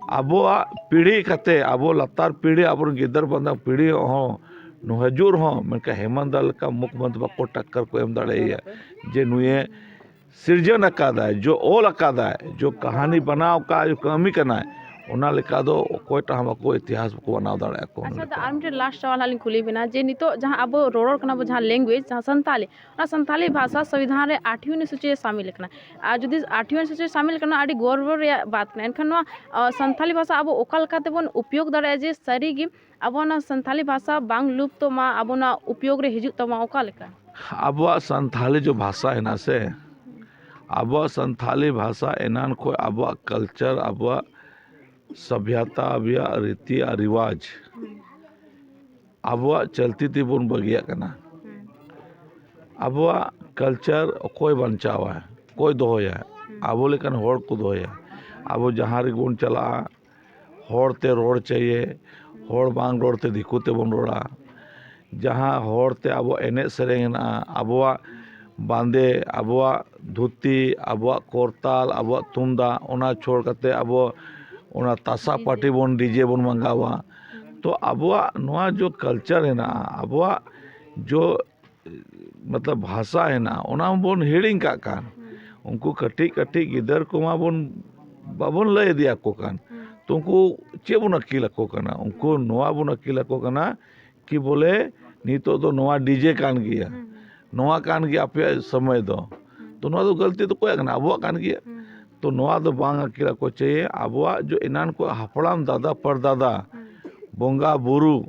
ᱟᱵᱚᱣᱟᱜ ᱯᱤᱲᱦᱤ ᱠᱟᱛᱮ, ᱟᱵᱚ ᱞᱟᱛᱟᱨ ᱯᱤᱲᱦᱤ, ᱟᱵᱚᱨᱮᱱ ᱜᱤᱫᱟᱹᱨ ᱵᱟᱝ ᱯᱤᱲᱦᱤ ᱦᱚᱸ ᱱᱩᱭ ᱦᱤᱡᱩᱜ ᱨᱮᱦᱚᱸ, ᱢᱮᱱᱠᱷᱟᱱ ᱦᱮᱢᱚᱱᱛ ᱫᱟ ᱞᱮᱠᱟ ᱢᱩᱠᱷ ᱢᱚᱱᱛᱨᱤ ᱵᱟᱠᱚ ᱴᱟᱠᱠᱟᱨ ᱠᱚ ᱮᱢ ᱫᱟᱲᱮᱭᱟᱭᱟ, ᱡᱮ ᱱᱩᱭᱮ ᱥᱤᱨᱡᱚᱱ ᱟᱠᱟᱫᱟᱭ, ᱡᱚ ᱚᱞ ᱟᱠᱟᱫᱟᱭ, ᱡᱚ ᱠᱟᱹᱦᱱᱤ ᱵᱟᱱᱟᱣ ᱟᱠᱟᱫ, ᱡᱚ ᱠᱟᱹᱢᱤ ᱠᱟᱱᱟᱭ, ᱚᱱᱟ ᱞᱮᱠᱟ ᱫᱚ ᱚᱠᱚᱭᱴᱟᱜ ᱦᱚᱸ ᱵᱟᱠᱚ ᱤᱛᱤᱦᱟᱥ ᱵᱟᱠᱚ ᱵᱮᱱᱟᱣ ᱫᱟᱲᱮᱭᱟᱜᱼᱟ ᱠᱚ᱾ ᱟᱪᱪᱷᱟ, ᱫᱟ, ᱟᱨ ᱢᱤᱫᱴᱮᱱ ᱞᱟᱥᱴ ᱥᱟᱣᱟᱞ ᱦᱟᱸᱜ ᱞᱤᱧ ᱠᱩᱞᱤ ᱵᱮᱱᱟ ᱡᱮ ᱱᱤᱛᱚᱜ ᱡᱟᱦᱟᱸ ᱟᱵᱚ ᱨᱚᱨᱚᱲ ᱠᱟᱱᱟ ᱵᱚ, ᱡᱟᱦᱟᱸ ᱞᱮᱝᱜᱩᱭᱮᱡᱽ, ᱡᱟᱦᱟᱸ ᱥᱟᱱᱛᱟᱞᱤ, ᱚᱱᱟ ᱥᱟᱱᱛᱟᱞᱤ ᱵᱷᱟᱥᱟ ᱥᱚᱝᱵᱤᱫᱷᱟᱱ ᱨᱮ ᱟᱴᱷᱣᱤ ᱚᱱᱩᱥᱩᱪᱤ ᱨᱮ ᱥᱟᱢᱤᱞ ᱟᱠᱟᱱᱟ᱾ ᱟᱨ ᱡᱩᱫᱤ ᱟᱴᱷᱣᱤ ᱚᱱᱩᱥᱩᱪᱤ ᱨᱮ ᱥᱟᱢᱤᱞ ᱟᱠᱟᱱᱟ, ᱟᱹᱰᱤ ᱜᱚᱨᱵᱚ ᱨᱮᱭᱟᱜ ᱵᱟᱛ ᱠᱟᱱᱟ᱾ ᱮᱱᱠᱷᱟᱱ ᱱᱚᱣᱟ, ᱟ, ᱥᱟᱱᱛᱟᱞᱤ ᱵᱷᱟᱥᱟ ᱟᱵᱚ ᱚᱠᱟ ᱞᱮᱠᱟ ᱛᱮᱵᱚᱱ ᱩᱯᱭᱳᱜᱽ ᱫᱟᱲᱮᱭᱟᱜᱼᱟ ᱡᱮ ᱥᱟᱹᱨᱤᱜᱮ ᱟᱵᱚ ᱚᱱᱟ ᱥᱟᱱᱛᱟᱞᱤ ᱵᱷᱟᱥᱟ ᱵᱟᱝ ᱞᱩᱯᱛᱚᱜ ᱢᱟ, ᱟᱵᱚ ᱚᱱᱟ ᱩᱯᱭᱳᱜᱽ ᱨᱮ ᱦᱤᱡᱩᱜ ᱛᱟᱵᱚᱱᱟ, ᱚᱠᱟ ᱞᱮᱠᱟ? ᱟᱵᱚᱣᱟᱜ ᱥᱟᱱᱛᱟᱞᱤ ᱡᱚ ᱵᱷᱟᱥᱟ ᱦᱮᱱᱟᱜ ᱥᱮ, ᱟᱵᱚᱣᱟᱜ ᱥᱟᱱᱛᱷᱟᱞᱤ ᱵᱷᱟᱥᱟ ᱮᱱᱟᱱ ᱠᱷᱚᱱ ᱟᱵᱚᱣᱟᱜ ᱠᱟᱞᱪᱟᱨ, ᱟᱵᱚᱣᱟᱜ ᱥᱚᱵᱷᱭᱟᱛᱟ, ᱟᱵᱚᱣᱟᱜ ᱨᱤᱛᱤ ᱟᱨ ᱨᱤᱣᱟᱡᱽ, ᱟᱵᱚᱣᱟᱜ ᱪᱚᱞᱛᱤ ᱛᱮᱵᱚᱱ ᱵᱟᱹᱜᱤᱭᱟᱜ ᱠᱟᱱᱟ᱾ ᱟᱵᱚᱣᱟᱜ ᱠᱟᱞᱪᱟᱨ ᱚᱠᱚᱭ ᱵᱟᱧᱪᱟᱣᱟ, ᱚᱠᱚᱭ ᱫᱚᱦᱚᱭᱟ? ᱟᱵᱚ ᱞᱮᱠᱟᱱ ᱦᱚᱲ ᱠᱚ ᱫᱚᱦᱚᱭᱟ᱾ ᱟᱵᱚ ᱡᱟᱦᱟᱸ ᱨᱮᱜᱮ ᱵᱚᱱ ᱪᱟᱞᱟᱜᱼᱟ, ᱦᱚᱲ ᱛᱮ ᱨᱚᱲ ᱪᱟᱹᱭᱮ, ᱦᱚᱲ ᱵᱟᱝ ᱨᱚᱲ ᱛᱮ ᱫᱤᱠᱩ ᱛᱮᱵᱚᱱ ᱨᱚᱲᱟ᱾ ᱡᱟᱦᱟᱸ ᱦᱚᱲ ᱛᱮ ᱟᱵᱚ ᱮᱱᱮᱡ ᱥᱮᱨᱮᱧ ᱦᱮᱱᱟᱜᱼᱟ, ᱟᱵᱚᱣᱟᱜ ᱵᱟᱸᱫᱮ, ᱟᱵᱚᱣᱟᱜ ᱫᱷᱩᱛᱤ, ᱟᱵᱚᱣᱟᱜ ᱠᱚᱨᱛᱟᱞ, ᱟᱵᱚᱣᱟᱜ ᱛᱩᱢᱫᱟᱜ, ᱚᱱᱟ ᱪᱷᱚᱲ ᱠᱟᱛᱮ ᱟᱵᱚ ᱚᱱᱟ ᱛᱟᱥᱟ ᱯᱟᱨᱴᱤ ᱵᱚᱱ, ᱰᱤᱡᱮ ᱵᱚᱱ ᱢᱟᱸᱜᱟᱣᱟ᱾ ᱛᱚ ᱟᱵᱚᱣᱟᱜ ᱱᱚᱣᱟ ᱡᱚ ᱠᱟᱞᱪᱟᱨ ᱦᱮᱱᱟᱜᱼᱟ, ᱟᱵᱚᱣᱟᱜ ᱡᱚ ᱢᱚᱛᱞᱚᱵ ᱵᱷᱟᱥᱟ ᱦᱮᱱᱟᱜᱼᱟ, ᱚᱱᱟ ᱵᱚᱱ ᱦᱤᱲᱤᱧ ᱠᱟᱜ ᱠᱟᱱ᱾ ᱩᱱᱠᱩ ᱠᱟᱹᱴᱤᱡ ᱠᱟᱹᱴᱤᱡ ᱜᱤᱫᱟᱹᱨ ᱠᱚᱢᱟ ᱵᱚᱱ ᱵᱟᱵᱚᱱ ᱞᱟᱹᱭ ᱤᱫᱤᱭᱟᱠᱚ ᱠᱟᱱ᱾ ᱛᱚ ᱩᱱᱠᱩ ᱪᱮᱫ ᱵᱚᱱ ᱟᱹᱠᱤᱞ ᱟᱠᱚ ᱠᱟᱱᱟ? ᱩᱱᱠᱩ ᱱᱚᱣᱟ ᱵᱚᱱ ᱟᱹᱠᱤᱞ ᱟᱠᱚ ᱠᱟᱱᱟ ᱠᱤ ᱵᱚᱞᱮ ᱱᱤᱛᱚᱜ ᱫᱚ ᱱᱚᱣᱟ ᱰᱤᱡᱮ ᱠᱟᱱ ᱜᱮᱭᱟ, ᱱᱚᱣᱟ ᱠᱟᱱ ᱜᱮᱭᱟ ᱟᱯᱮᱭᱟᱜ ᱥᱚᱢᱚᱭ ᱫᱚ᱾ ᱛᱚ ᱱᱚᱣᱟ ᱫᱚ ᱜᱟᱹᱞᱛᱤ ᱫᱚ ᱚᱠᱚᱭᱟᱜ ᱠᱟᱱᱟ? ᱟᱵᱚᱣᱟᱜ ᱠᱟᱱ ᱜᱮᱭᱟ᱾ ᱛᱚ ᱱᱚᱣᱟ ᱫᱚ ᱵᱟᱝ ᱟᱹᱠᱤᱞ ᱟᱠᱚ ᱪᱟᱹᱭᱮ᱾ ᱟᱵᱚᱣᱟᱜ ᱡᱚ ᱮᱱᱟᱱ ᱠᱚ ᱦᱟᱯᱲᱟᱢ ᱫᱟᱫᱟ ᱯᱟᱨᱫᱟᱫᱟ ᱵᱚᱸᱜᱟ ᱵᱩᱨᱩ,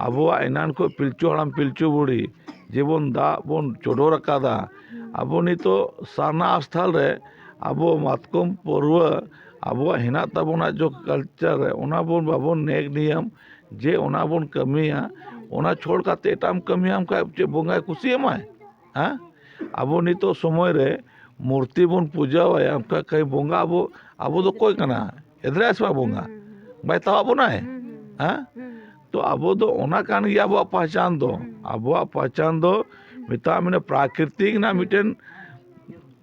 ᱟᱵᱚᱣᱟᱜ ᱮᱱᱟᱱ ᱠᱷᱚᱱ ᱯᱤᱞᱪᱩ ᱦᱟᱲᱟᱢ ᱯᱤᱞᱪᱩ ᱵᱩᱲᱦᱤ ᱡᱮᱵᱚᱱ ᱫᱟᱜ ᱵᱚᱱ ᱪᱚᱰᱚᱨ ᱟᱠᱟᱫᱟ, ᱟᱵᱚ ᱱᱤᱛᱚᱜ ᱥᱟᱨᱱᱟ ᱟᱥᱛᱷᱟᱞ ᱨᱮ ᱟᱵᱚ ᱢᱟᱛᱠᱚᱢ ᱯᱟᱹᱨᱣᱟᱹ ᱟᱵᱚᱣᱟᱜ ᱦᱮᱱᱟᱜ ᱛᱟᱵᱚᱱᱟ ᱡᱚ ᱠᱟᱞᱪᱟᱨ ᱨᱮ, ᱚᱱᱟ ᱵᱚᱱ ᱵᱟᱵᱚᱱ ᱱᱮᱠ ᱱᱤᱭᱚᱢ ᱡᱮ ᱚᱱᱟ ᱵᱚᱱ ᱠᱟᱹᱢᱤᱭᱟ, ᱚᱱᱟ ᱪᱷᱚᱲ ᱠᱟᱛᱮ ᱮᱴᱟᱜ ᱮᱢ ᱠᱟᱹᱢᱤᱭᱟ, ᱚᱱᱠᱟ ᱪᱮᱫ ᱵᱚᱸᱜᱟᱭ ᱠᱩᱥᱤᱭᱟᱢᱟᱭ? ᱦᱮᱸ? ᱟᱵᱚ ᱱᱤᱛᱚᱜ ᱥᱚᱢᱚᱭ ᱨᱮ ᱢᱩᱨᱛᱤ ᱵᱚᱱ ᱯᱩᱡᱟᱹ ᱟᱭᱟ, ᱚᱱᱠᱟ ᱠᱟᱹᱡ ᱵᱚᱸᱜᱟ ᱟᱵᱚ, ᱟᱵᱚ ᱫᱚ ᱚᱠᱚᱭ ᱠᱟᱱᱟ? ᱮᱫᱽᱨᱟᱭ ᱥᱮ ᱵᱟᱝ ᱵᱚᱸᱜᱟ? ᱵᱟᱭ ᱛᱟᱣᱟᱜ ᱵᱚᱱᱟᱭ? ᱦᱮᱸ? ᱛᱚ ᱟᱵᱚ ᱫᱚ ᱚᱱᱟ ᱠᱟᱱ ᱜᱮᱭᱟ ᱟᱵᱚᱣᱟᱜ ᱯᱟᱦᱪᱟᱱ ᱫᱚ᱾ ᱟᱵᱚᱣᱟᱜ ᱯᱟᱦᱪᱟᱱ ᱫᱚ ᱢᱮᱛᱟᱜ ᱢᱮ ᱯᱨᱟᱠᱨᱤᱛᱤᱠ ᱨᱮᱱᱟᱜ ᱢᱤᱫᱴᱮᱱ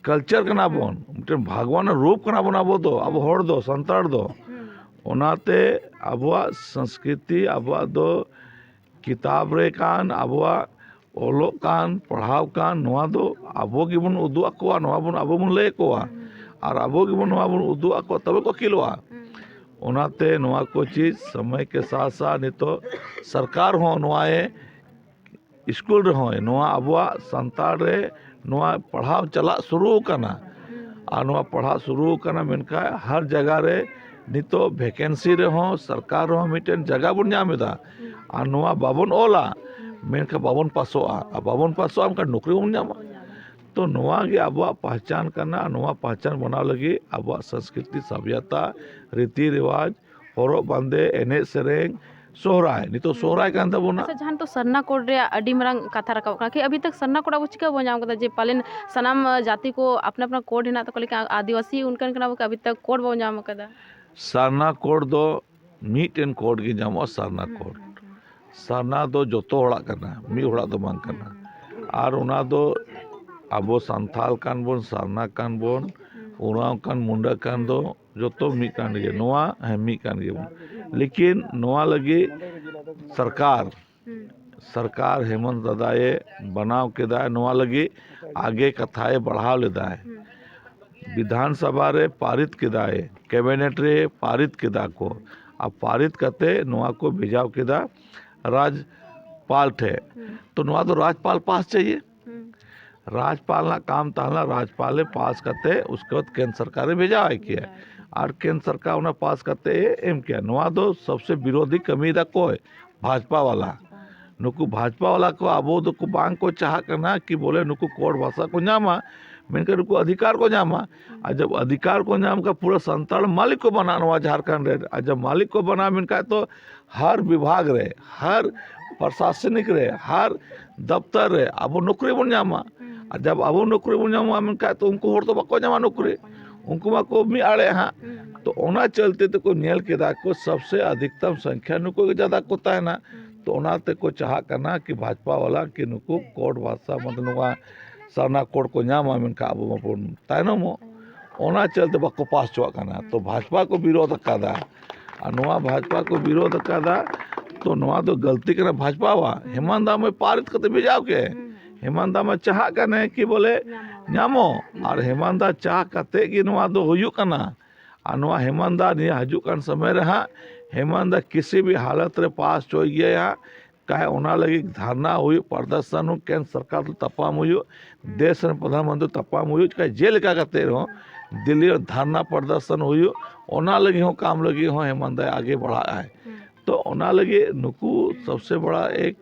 ᱠᱟᱞᱪᱟᱨ ᱠᱟᱱᱟ ᱵᱚᱱ, ᱢᱤᱫᱴᱮᱱ ᱵᱷᱟᱜᱽᱣᱟᱱ ᱨᱩᱯ ᱠᱟᱱᱟ ᱵᱚᱱ ᱟᱵᱚ ᱫᱚ, ᱟᱵᱚ ᱦᱚᱲ ᱫᱚ, ᱥᱟᱱᱛᱟᱲ ᱫᱚ᱾ ᱚᱱᱟᱛᱮ ᱟᱵᱚᱣᱟᱜ ᱥᱚᱝᱥᱠᱨᱤᱛᱤ, ᱟᱵᱚᱣᱟᱜ ᱫᱚ ᱠᱤᱛᱟᱵ ᱨᱮ ᱠᱟᱱ, ᱟᱵᱚᱣᱟᱜ ᱚᱞᱚᱜ ᱠᱟᱱ, ᱯᱟᱲᱦᱟᱣ ᱠᱟᱱ, ᱱᱚᱣᱟ ᱫᱚ ᱟᱵᱚ ᱜᱮᱵᱚᱱ ᱩᱫᱩᱜ ᱟᱠᱚᱣᱟ, ᱱᱚᱣᱟ ᱵᱚᱱ, ᱟᱵᱚ ᱵᱚᱱ ᱞᱟᱹᱭ ᱟᱠᱚᱣᱟ᱾ ᱟᱨ ᱟᱵᱚ ᱜᱮᱵᱚᱱ ᱱᱚᱣᱟ ᱵᱚᱱ ᱩᱫᱩᱜ ᱟᱠᱚᱣᱟ, ᱛᱚᱵᱮ ᱠᱚ ᱟᱹᱠᱤᱞᱚᱜᱼᱟ᱾ ᱚᱱᱟᱛᱮ ᱱᱚᱣᱟ ᱠᱚ ᱪᱤᱡᱽ ᱥᱚᱢᱚᱭ ᱠᱮ ᱥᱟᱛ ᱥᱟᱛ ᱱᱤᱛᱚᱜ ᱥᱚᱨᱠᱟᱨ ᱦᱚᱸ ᱱᱚᱣᱟᱭ ᱥᱠᱩᱞ ᱨᱮᱦᱚᱸ ᱱᱚᱣᱟ ᱟᱵᱚᱣᱟᱜ ᱥᱟᱱᱛᱟᱲ ᱨᱮ ᱱᱚᱣᱟ ᱯᱟᱲᱦᱟᱣ ᱪᱟᱞᱟᱜ ᱥᱩᱨᱩ ᱟᱠᱟᱱᱟ᱾ ᱟᱨ ᱱᱚᱣᱟ ᱯᱟᱲᱦᱟᱜ ᱥᱩᱨᱩ ᱟᱠᱟᱱᱟ, ᱢᱮᱱᱠᱷᱟᱱ ᱦᱟᱨ ᱡᱟᱭᱜᱟ ᱨᱮ ᱱᱤᱛᱚᱜ ᱵᱷᱮᱠᱮᱱᱥᱤ ᱨᱮᱦᱚᱸ ᱥᱚᱨᱠᱟᱨ ᱨᱮᱦᱚᱸ ᱢᱤᱫᱴᱮᱱ ᱡᱟᱭᱜᱟ ᱵᱚᱱ ᱧᱟᱢ ᱮᱫᱟ᱾ ᱟᱨ ᱱᱚᱣᱟ ᱵᱟᱵᱚᱱ ᱚᱞᱟ, ᱢᱮᱱᱠᱷᱟᱱ ᱵᱟᱵᱚᱱ ᱯᱟᱥᱚᱜᱼᱟ᱾ ᱟᱨ ᱵᱟᱵᱚᱱ ᱯᱟᱥᱚᱜᱼᱟ, ᱢᱮᱱᱠᱷᱟᱱ ᱱᱚᱠᱨᱤ ᱵᱚᱱ ᱧᱟᱢᱟ᱾ ᱛᱚ ᱱᱚᱣᱟ ᱜᱮ ᱟᱵᱚᱣᱟᱜ ᱯᱟᱦᱪᱟᱱ ᱠᱟᱱᱟ᱾ ᱱᱚᱣᱟ ᱯᱟᱦᱪᱟᱱ ᱵᱮᱱᱟᱣ ᱞᱟᱹᱜᱤᱫ ᱟᱵᱚᱣᱟᱜ ᱥᱚᱝᱥᱠᱨᱤᱛᱤ, ᱥᱟᱵᱷᱭᱟᱛᱟ, ᱨᱤᱛᱤ ᱨᱮᱣᱟᱡᱽ, ᱦᱚᱨᱚᱜ ᱵᱟᱸᱫᱮ, ᱮᱱᱮᱡ ᱥᱮᱨᱮᱧ, ᱥᱚᱦᱨᱟᱭ, ᱱᱤᱛᱚᱜ ᱥᱚᱦᱨᱟᱭ ᱠᱟᱱ ᱛᱟᱵᱚᱱᱟ᱾ ᱟᱪᱪᱷᱟ, ᱡᱟᱦᱟᱸ ᱱᱤᱛᱚᱜ ᱥᱟᱨᱱᱟ ᱠᱳᱰ ᱨᱮᱭᱟᱜ ᱟᱹᱰᱤ ᱢᱟᱨᱟᱝ ᱠᱟᱛᱷᱟ ᱨᱟᱠᱟᱵ ᱠᱟᱱᱟ, ᱠᱤ ᱟᱵᱷᱤ ᱛᱟᱠ ᱥᱟᱨᱱᱟ ᱠᱳᱰ ᱟᱵᱚ ᱪᱤᱠᱟᱹ ᱵᱚᱱ ᱧᱟᱢ ᱠᱟᱫᱟ? ᱡᱮ ᱯᱟᱞᱮᱱ ᱥᱟᱱᱟᱢ ᱡᱟᱹᱛᱤ ᱠᱚ ᱟᱯᱱᱟ ᱟᱯᱱᱟ ᱠᱳᱰ ᱦᱮᱱᱟᱜ ᱛᱟᱠᱚ, ᱞᱮᱠᱤᱱ ᱟᱹᱫᱤᱵᱟᱹᱥᱤ ᱚᱱᱠᱟᱱ ᱠᱟᱱᱟ ᱵᱚ, ᱟᱵᱷᱤ ᱛᱟᱠ ᱠᱳᱰ ᱵᱟᱵᱚᱱ ᱧᱟᱢ ᱠᱟᱫᱟ᱾ ᱥᱟᱨᱱᱟ ᱠᱳᱰ ᱫᱚ ᱢᱤᱫᱴᱮᱱ ᱠᱳᱰ ᱜᱮ ᱧᱟᱢᱚᱜᱼᱟ, ᱥᱟᱨᱱᱟ ᱠᱳᱰ᱾ ᱥᱟᱨᱱᱟ ᱫᱚ ᱡᱚᱛᱚ ᱦᱚᱲᱟᱜ ᱠᱟᱱᱟ, ᱢᱤᱫ ᱦᱚᱲᱟᱜ ᱫᱚ ᱵᱟᱝ ᱠᱟᱱᱟ᱾ ᱟᱨ ᱚᱱᱟ ᱫᱚ ᱟᱵᱚ ᱥᱟᱱᱛᱟᱞ ᱠᱟᱱ ᱵᱚᱱ, ᱥᱟᱨᱱᱟ ᱠᱟᱱ ᱵᱚᱱ, ᱳᱨᱟᱸᱣ ᱠᱟᱱ, ᱢᱩᱱᱰᱟ ᱠᱟᱱ, ᱫᱚ ᱡᱚᱛᱚ ᱢᱤᱫ ᱠᱟᱱ ᱜᱮᱭᱟ᱾ ᱱᱚᱣᱟ ᱦᱮᱸ ᱢᱤᱫ ᱠᱟᱱ ᱜᱮᱭᱟ ᱵᱚᱱ, ᱞᱮᱠᱤᱱ ᱱᱚᱣᱟ ᱞᱟᱹᱜᱤᱫ ᱥᱚᱨᱠᱟᱨ ᱥᱚᱨᱠᱟᱨ ᱦᱮᱢᱚᱱᱛ ᱫᱟᱫᱟᱭᱮ ᱵᱮᱱᱟᱣ ᱠᱮᱫᱟ, ᱱᱚᱣᱟ ᱞᱟᱹᱜᱤᱫ ᱟᱜᱮ ᱠᱟᱛᱷᱟᱭ ᱵᱟᱲᱦᱟᱣ ᱞᱮᱫᱟᱭ᱾ ᱵᱤᱫᱷᱟᱱ ᱥᱚᱵᱷᱟ ᱨᱮ ᱯᱟᱨᱤᱛ ᱠᱮᱫᱟᱭ, ᱠᱮᱵᱤᱱᱮᱴ ᱨᱮ ᱯᱟᱨᱤᱛ ᱠᱮᱫᱟ ᱠᱚ, ᱟᱨ ᱯᱟᱨᱤᱛ ᱠᱟᱛᱮ ᱱᱚᱣᱟ ᱠᱚ ᱵᱷᱮᱡᱟᱣ ᱠᱮᱫᱟ ᱨᱟᱡᱽᱯᱟᱞ ᱴᱷᱮᱱ᱾ ᱛᱚ ᱱᱚᱣᱟ ᱫᱚ ᱨᱟᱡᱽᱯᱟᱞ ᱯᱟᱥ ᱪᱟᱦᱤᱭᱮ᱾ ᱨᱟᱡᱽᱯᱟᱞ ᱨᱮᱱᱟᱜ ᱠᱟᱢ ᱛᱟᱦᱮᱸ ᱞᱮᱱᱟ, ᱨᱟᱡᱽᱯᱟᱞ ᱮ ᱯᱟᱥ ᱠᱟᱛᱮ ᱩᱥᱠᱮ ᱵᱟᱫ ᱠᱮᱱᱫᱨᱚ ᱥᱚᱨᱠᱟᱨ ᱮ ᱵᱷᱮᱡᱟᱣ ᱟᱭ ᱠᱮᱭᱟ, ᱟᱨ ᱠᱮᱱᱫᱨᱚ ᱥᱚᱨᱠᱟᱨ ᱚᱱᱟ ᱯᱟᱥ ᱠᱟᱛᱮ ᱮ ᱮᱢ ᱠᱮᱭᱟ᱾ ᱱᱚᱣᱟ ᱫᱚ ᱥᱚᱵᱥᱮ ᱵᱤᱨᱳᱫᱷᱤ ᱠᱟᱹᱢᱤᱭᱮᱫᱟ ᱠᱚᱭ? ᱵᱷᱟᱡᱽᱯᱟ ᱵᱟᱞᱟ᱾ ᱱᱩᱠᱩ ᱵᱷᱟᱡᱽᱯᱟ ᱵᱟᱞᱟ ᱠᱚ ᱟᱵᱚ ᱫᱚᱠᱚ ᱵᱟᱝ ᱠᱚ ᱪᱟᱦᱟᱜ ᱠᱟᱱᱟ ᱠᱤ ᱵᱚᱞᱮ ᱱᱩᱠᱩ ᱠᱳᱰ ᱵᱷᱟᱥᱟ ᱠᱚ ᱧᱟᱢᱟ, ᱢᱮᱱᱠᱷᱟᱱ ᱱᱩᱠᱩ ᱚᱫᱷᱤᱠᱟᱨ ᱠᱚ ᱧᱟᱢᱟ᱾ ᱟᱨ ᱡᱟᱵ ᱚᱫᱷᱤᱠᱟᱨ ᱠᱚ ᱧᱟᱢ ᱠᱷᱟᱱ ᱯᱩᱨᱟᱹ ᱥᱟᱱᱛᱟᱲ ᱢᱟᱹᱞᱤᱠ ᱠᱚ ᱵᱮᱱᱟᱜᱼᱟ ᱱᱚᱣᱟ ᱡᱷᱟᱲᱠᱷᱚᱸᱰ ᱨᱮ᱾ ᱟᱨ ᱡᱟᱵ ᱢᱟᱹᱞᱤᱠ ᱠᱚ ᱵᱮᱱᱟᱜᱼᱟ ᱢᱮᱱᱠᱷᱟᱱ ᱛᱚ ᱦᱟᱨ ᱵᱤᱵᱷᱟᱜᱽ ᱨᱮ, ᱦᱟᱨ ᱯᱨᱚᱥᱟᱥᱚᱱᱤᱠ ᱨᱮ, ᱦᱟᱨ ᱫᱚᱯᱛᱚᱨ ᱨᱮ ᱟᱵᱚ ᱱᱚᱠᱨᱤ ᱵᱚᱱ ᱧᱟᱢᱟ᱾ ᱟᱨ ᱡᱟᱵ ᱟᱵᱚ ᱱᱚᱠᱨᱤ ᱵᱚᱱ ᱧᱟᱢᱟ ᱢᱮᱱᱠᱷᱟᱱ ᱛᱚ ᱩᱱᱠᱩ ᱦᱚᱲ ᱫᱚ ᱵᱟᱠᱚ ᱧᱟᱢᱟ ᱱᱚᱠᱨᱤ, ᱩᱱᱠᱩ ᱢᱟᱠᱚ ᱢᱤᱫ ᱟᱲᱮ ᱦᱟᱸᱜ᱾ ᱛᱚ ᱚᱱᱟ ᱪᱚᱞᱛᱮ ᱛᱮᱠᱚ ᱧᱮᱞ ᱠᱮᱫᱟ ᱠᱚ ᱥᱚᱵᱥᱮ ᱟᱫᱷᱤᱠᱛᱚᱢ ᱥᱚᱝᱠᱷᱭᱟ ᱱᱩᱠᱩ ᱜᱮ ᱡᱟᱫᱟ ᱠᱚ ᱛᱟᱦᱮᱱᱟ᱾ ᱛᱚ ᱚᱱᱟ ᱛᱮᱠᱚ ᱪᱟᱦᱟᱜ ᱠᱟᱱᱟ ᱠᱤ ᱵᱷᱟᱡᱽᱯᱟ ᱵᱟᱞᱟ ᱠᱤ ᱱᱩᱠᱩ ᱠᱳᱰ ᱵᱷᱟᱥᱟ ᱢᱟᱱᱮ ᱱᱚᱣᱟ ᱥᱟᱨᱱᱟ ᱠᱳᱰ ᱠᱚ ᱧᱟᱢᱟ, ᱢᱮᱱᱠᱷᱟᱱ ᱟᱵᱚ ᱢᱟᱵᱚᱱ ᱛᱟᱭᱱᱚᱢᱚᱜ᱾ ᱚᱱᱟ ᱪᱚᱞᱛᱮ ᱵᱟᱠᱚ ᱯᱟᱥ ᱦᱚᱪᱚᱣᱟᱜ ᱠᱟᱱᱟ᱾ ᱛᱚ ᱵᱷᱟᱡᱽᱯᱟ ᱠᱚ ᱵᱤᱨᱳᱫ ᱟᱠᱟᱫᱟ, ᱟᱨ ᱱᱚᱣᱟ ᱵᱷᱟᱡᱽᱯᱟ ᱠᱚ ᱵᱤᱨᱳᱫ ᱟᱠᱟᱫᱟ᱾ ᱛᱚ ᱱᱚᱣᱟ ᱫᱚ ᱜᱟᱹᱞᱛᱤ ᱠᱟᱱᱟ ᱵᱷᱟᱡᱽᱯᱟ ᱣᱟᱜ᱾ ᱦᱮᱢᱟᱱᱛ ᱫᱟ ᱢᱟᱭ ᱯᱟᱨᱤᱛ ᱠᱟᱛᱮ ᱵᱷᱮᱡᱟᱣ ᱠᱮᱫ᱾ ᱦᱮᱢᱟᱱᱛ ᱫᱟ ᱢᱟ ᱪᱟᱦᱟᱜ ᱠᱟᱱᱟᱭ ᱠᱤ ᱵᱚᱞᱮ ᱧᱟᱢᱚᱜ, ᱟᱨ ᱦᱮᱢᱟᱱᱛ ᱫᱟ ᱪᱟᱦ ᱠᱟᱛᱮ ᱜᱮ ᱱᱚᱣᱟ ᱫᱚ ᱦᱩᱭᱩᱜ ᱠᱟᱱᱟ᱾ ᱟᱨ ᱱᱚᱣᱟ ᱦᱮᱢᱟᱱᱛ ᱫᱟ ᱱᱤᱭᱟᱹ ᱦᱤᱡᱩᱜ ᱠᱟᱱ ᱥᱚᱢᱚᱭ ᱨᱮ ᱦᱟᱸᱜ ᱦᱮᱢᱟᱱᱛ ᱫᱟ ᱠᱤᱥᱤ ᱵᱷᱤ ᱦᱟᱞᱚᱛ ᱨᱮ ᱯᱟᱥ ᱦᱚᱪᱚᱭ ᱜᱮᱭᱟᱭ ᱦᱟᱸᱜ᱾ ᱠᱟᱦᱮ ᱚᱱᱟ ᱞᱟᱹᱜᱤᱫ ᱫᱷᱟᱨᱱᱟ ᱦᱩᱭᱩᱜ, ᱯᱨᱚᱫᱚᱨᱥᱚᱱ ᱦᱩᱭᱩᱜ, ᱠᱮᱱᱫᱨᱚ ᱥᱚᱨᱠᱟᱨ ᱛᱮ ᱛᱟᱯᱟᱢ ᱦᱩᱭᱩᱜ, ᱫᱮᱥ ᱨᱮᱱ ᱯᱨᱚᱫᱷᱟᱱ ᱢᱚᱱᱛᱨᱤ ᱛᱟᱯᱟᱢ ᱦᱩᱭᱩᱜ, ᱪᱟᱦᱮ ᱡᱮᱞᱮᱠᱟ ᱠᱟᱛᱮ ᱨᱮᱦᱚᱸ ᱫᱤᱞᱞᱤ ᱨᱮ ᱫᱷᱟᱨᱱᱟ ᱯᱨᱚᱫᱚᱨᱥᱚᱱ ᱦᱩᱭᱩᱜ, ᱚᱱᱟ ᱞᱟᱹᱜᱤᱫ ᱦᱚᱸ ᱠᱟᱢ ᱞᱟᱹᱜᱤᱫ ᱦᱚᱸ ᱦᱮᱢᱟᱱᱛ ᱫᱟᱭ ᱟᱜᱮ ᱵᱟᱲᱦᱟᱜ ᱟᱭ᱾ ᱛᱚ ᱚᱱᱟ ᱞᱟᱹᱜᱤᱫ ᱱᱩᱠᱩ ᱥᱚᱵᱥᱮ ᱵᱟᱲᱟ ᱮᱠ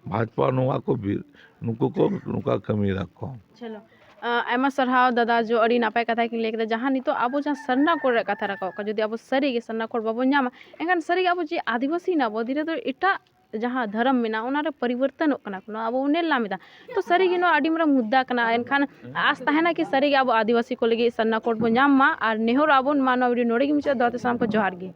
ᱵᱷᱟᱡᱽᱯᱟ ᱱᱚᱣᱟ ᱠᱚ ᱵᱤᱨ-, ᱱᱩᱠᱩ ᱠᱚ ᱱᱚᱝᱠᱟ ᱠᱟᱹᱢᱤᱭᱮᱫᱟ ᱠᱚ᱾ ᱪᱚᱞᱚ, ᱟᱭᱢᱟ ᱥᱟᱨᱦᱟᱣ ᱫᱟᱫᱟ, ᱡᱚ ᱟᱹᱰᱤ ᱱᱟᱯᱟᱭ ᱠᱟᱛᱷᱟ ᱠᱤᱱ ᱞᱟᱹᱭ ᱠᱮᱫᱟ᱾ ᱡᱟᱦᱟᱸ ᱱᱤᱛᱚᱜ ᱟᱵᱚ ᱡᱟᱦᱟᱸ ᱥᱟᱨᱱᱟ ᱠᱳᱰ ᱨᱮᱭᱟᱜ ᱠᱟᱛᱷᱟ ᱨᱟᱠᱟᱵ ᱠᱟᱱᱟ, ᱡᱩᱫᱤ ᱟᱵᱚ ᱥᱟᱹᱨᱤ ᱜᱮ ᱥᱟᱨᱱᱟ ᱠᱳᱰ ᱵᱟᱵᱚᱱ ᱧᱟᱢᱟ, ᱮᱱᱠᱷᱟᱱ ᱥᱟᱹᱨᱤ ᱜᱮ ᱟᱵᱚ ᱡᱮ ᱟᱹᱫᱤᱵᱟᱹᱥᱤ ᱱᱟᱵᱚ, ᱫᱷᱤᱨᱮ ᱫᱷᱤᱨᱮ ᱮᱴᱟᱜ ᱡᱟᱦᱟᱸ ᱫᱷᱚᱨᱚᱢ ᱢᱮᱱᱟᱜᱼᱟ, ᱚᱱᱟᱨᱮ ᱯᱚᱨᱤᱵᱚᱨᱛᱚᱱᱚᱜ ᱠᱟᱱᱟ, ᱱᱚᱣᱟ ᱟᱵᱚ ᱵᱚᱱ ᱧᱮᱞ ᱧᱟᱢ ᱮᱫᱟ᱾ ᱛᱚ ᱥᱟᱹᱨᱤ ᱜᱮ ᱱᱚᱣᱟ ᱟᱹᱰᱤ ᱢᱟᱨᱟᱝ ᱢᱩᱫᱽᱫᱟ ᱠᱟᱱᱟ᱾ ᱮᱱᱠᱷᱟᱱ ᱟᱥ ᱛᱟᱦᱮᱱᱟ ᱠᱤ ᱥᱟᱹᱨᱤ ᱜᱮ ᱟᱵᱚ ᱟᱹᱫᱤᱵᱟᱹᱥᱤ ᱠᱚ ᱞᱟᱹᱜᱤᱫ ᱥᱟᱨᱱᱟ ᱠᱳᱰ ᱵᱚᱱ ᱧᱟᱢ ᱢᱟ, ᱟᱨ ᱱᱮᱦᱚᱨ ᱟᱵᱚᱱ ᱢᱟ ᱱᱚᱣᱟ ᱵᱷᱤᱰᱤᱭᱳ ᱱᱚᱰᱮ ᱜᱮ ᱢᱩᱪᱟᱹᱫ᱾ ᱫᱚᱦᱚ ᱛᱮ ᱥᱟᱱᱟᱢ ᱠᱚ ᱡᱚᱦᱟᱨ ᱜᱮ᱾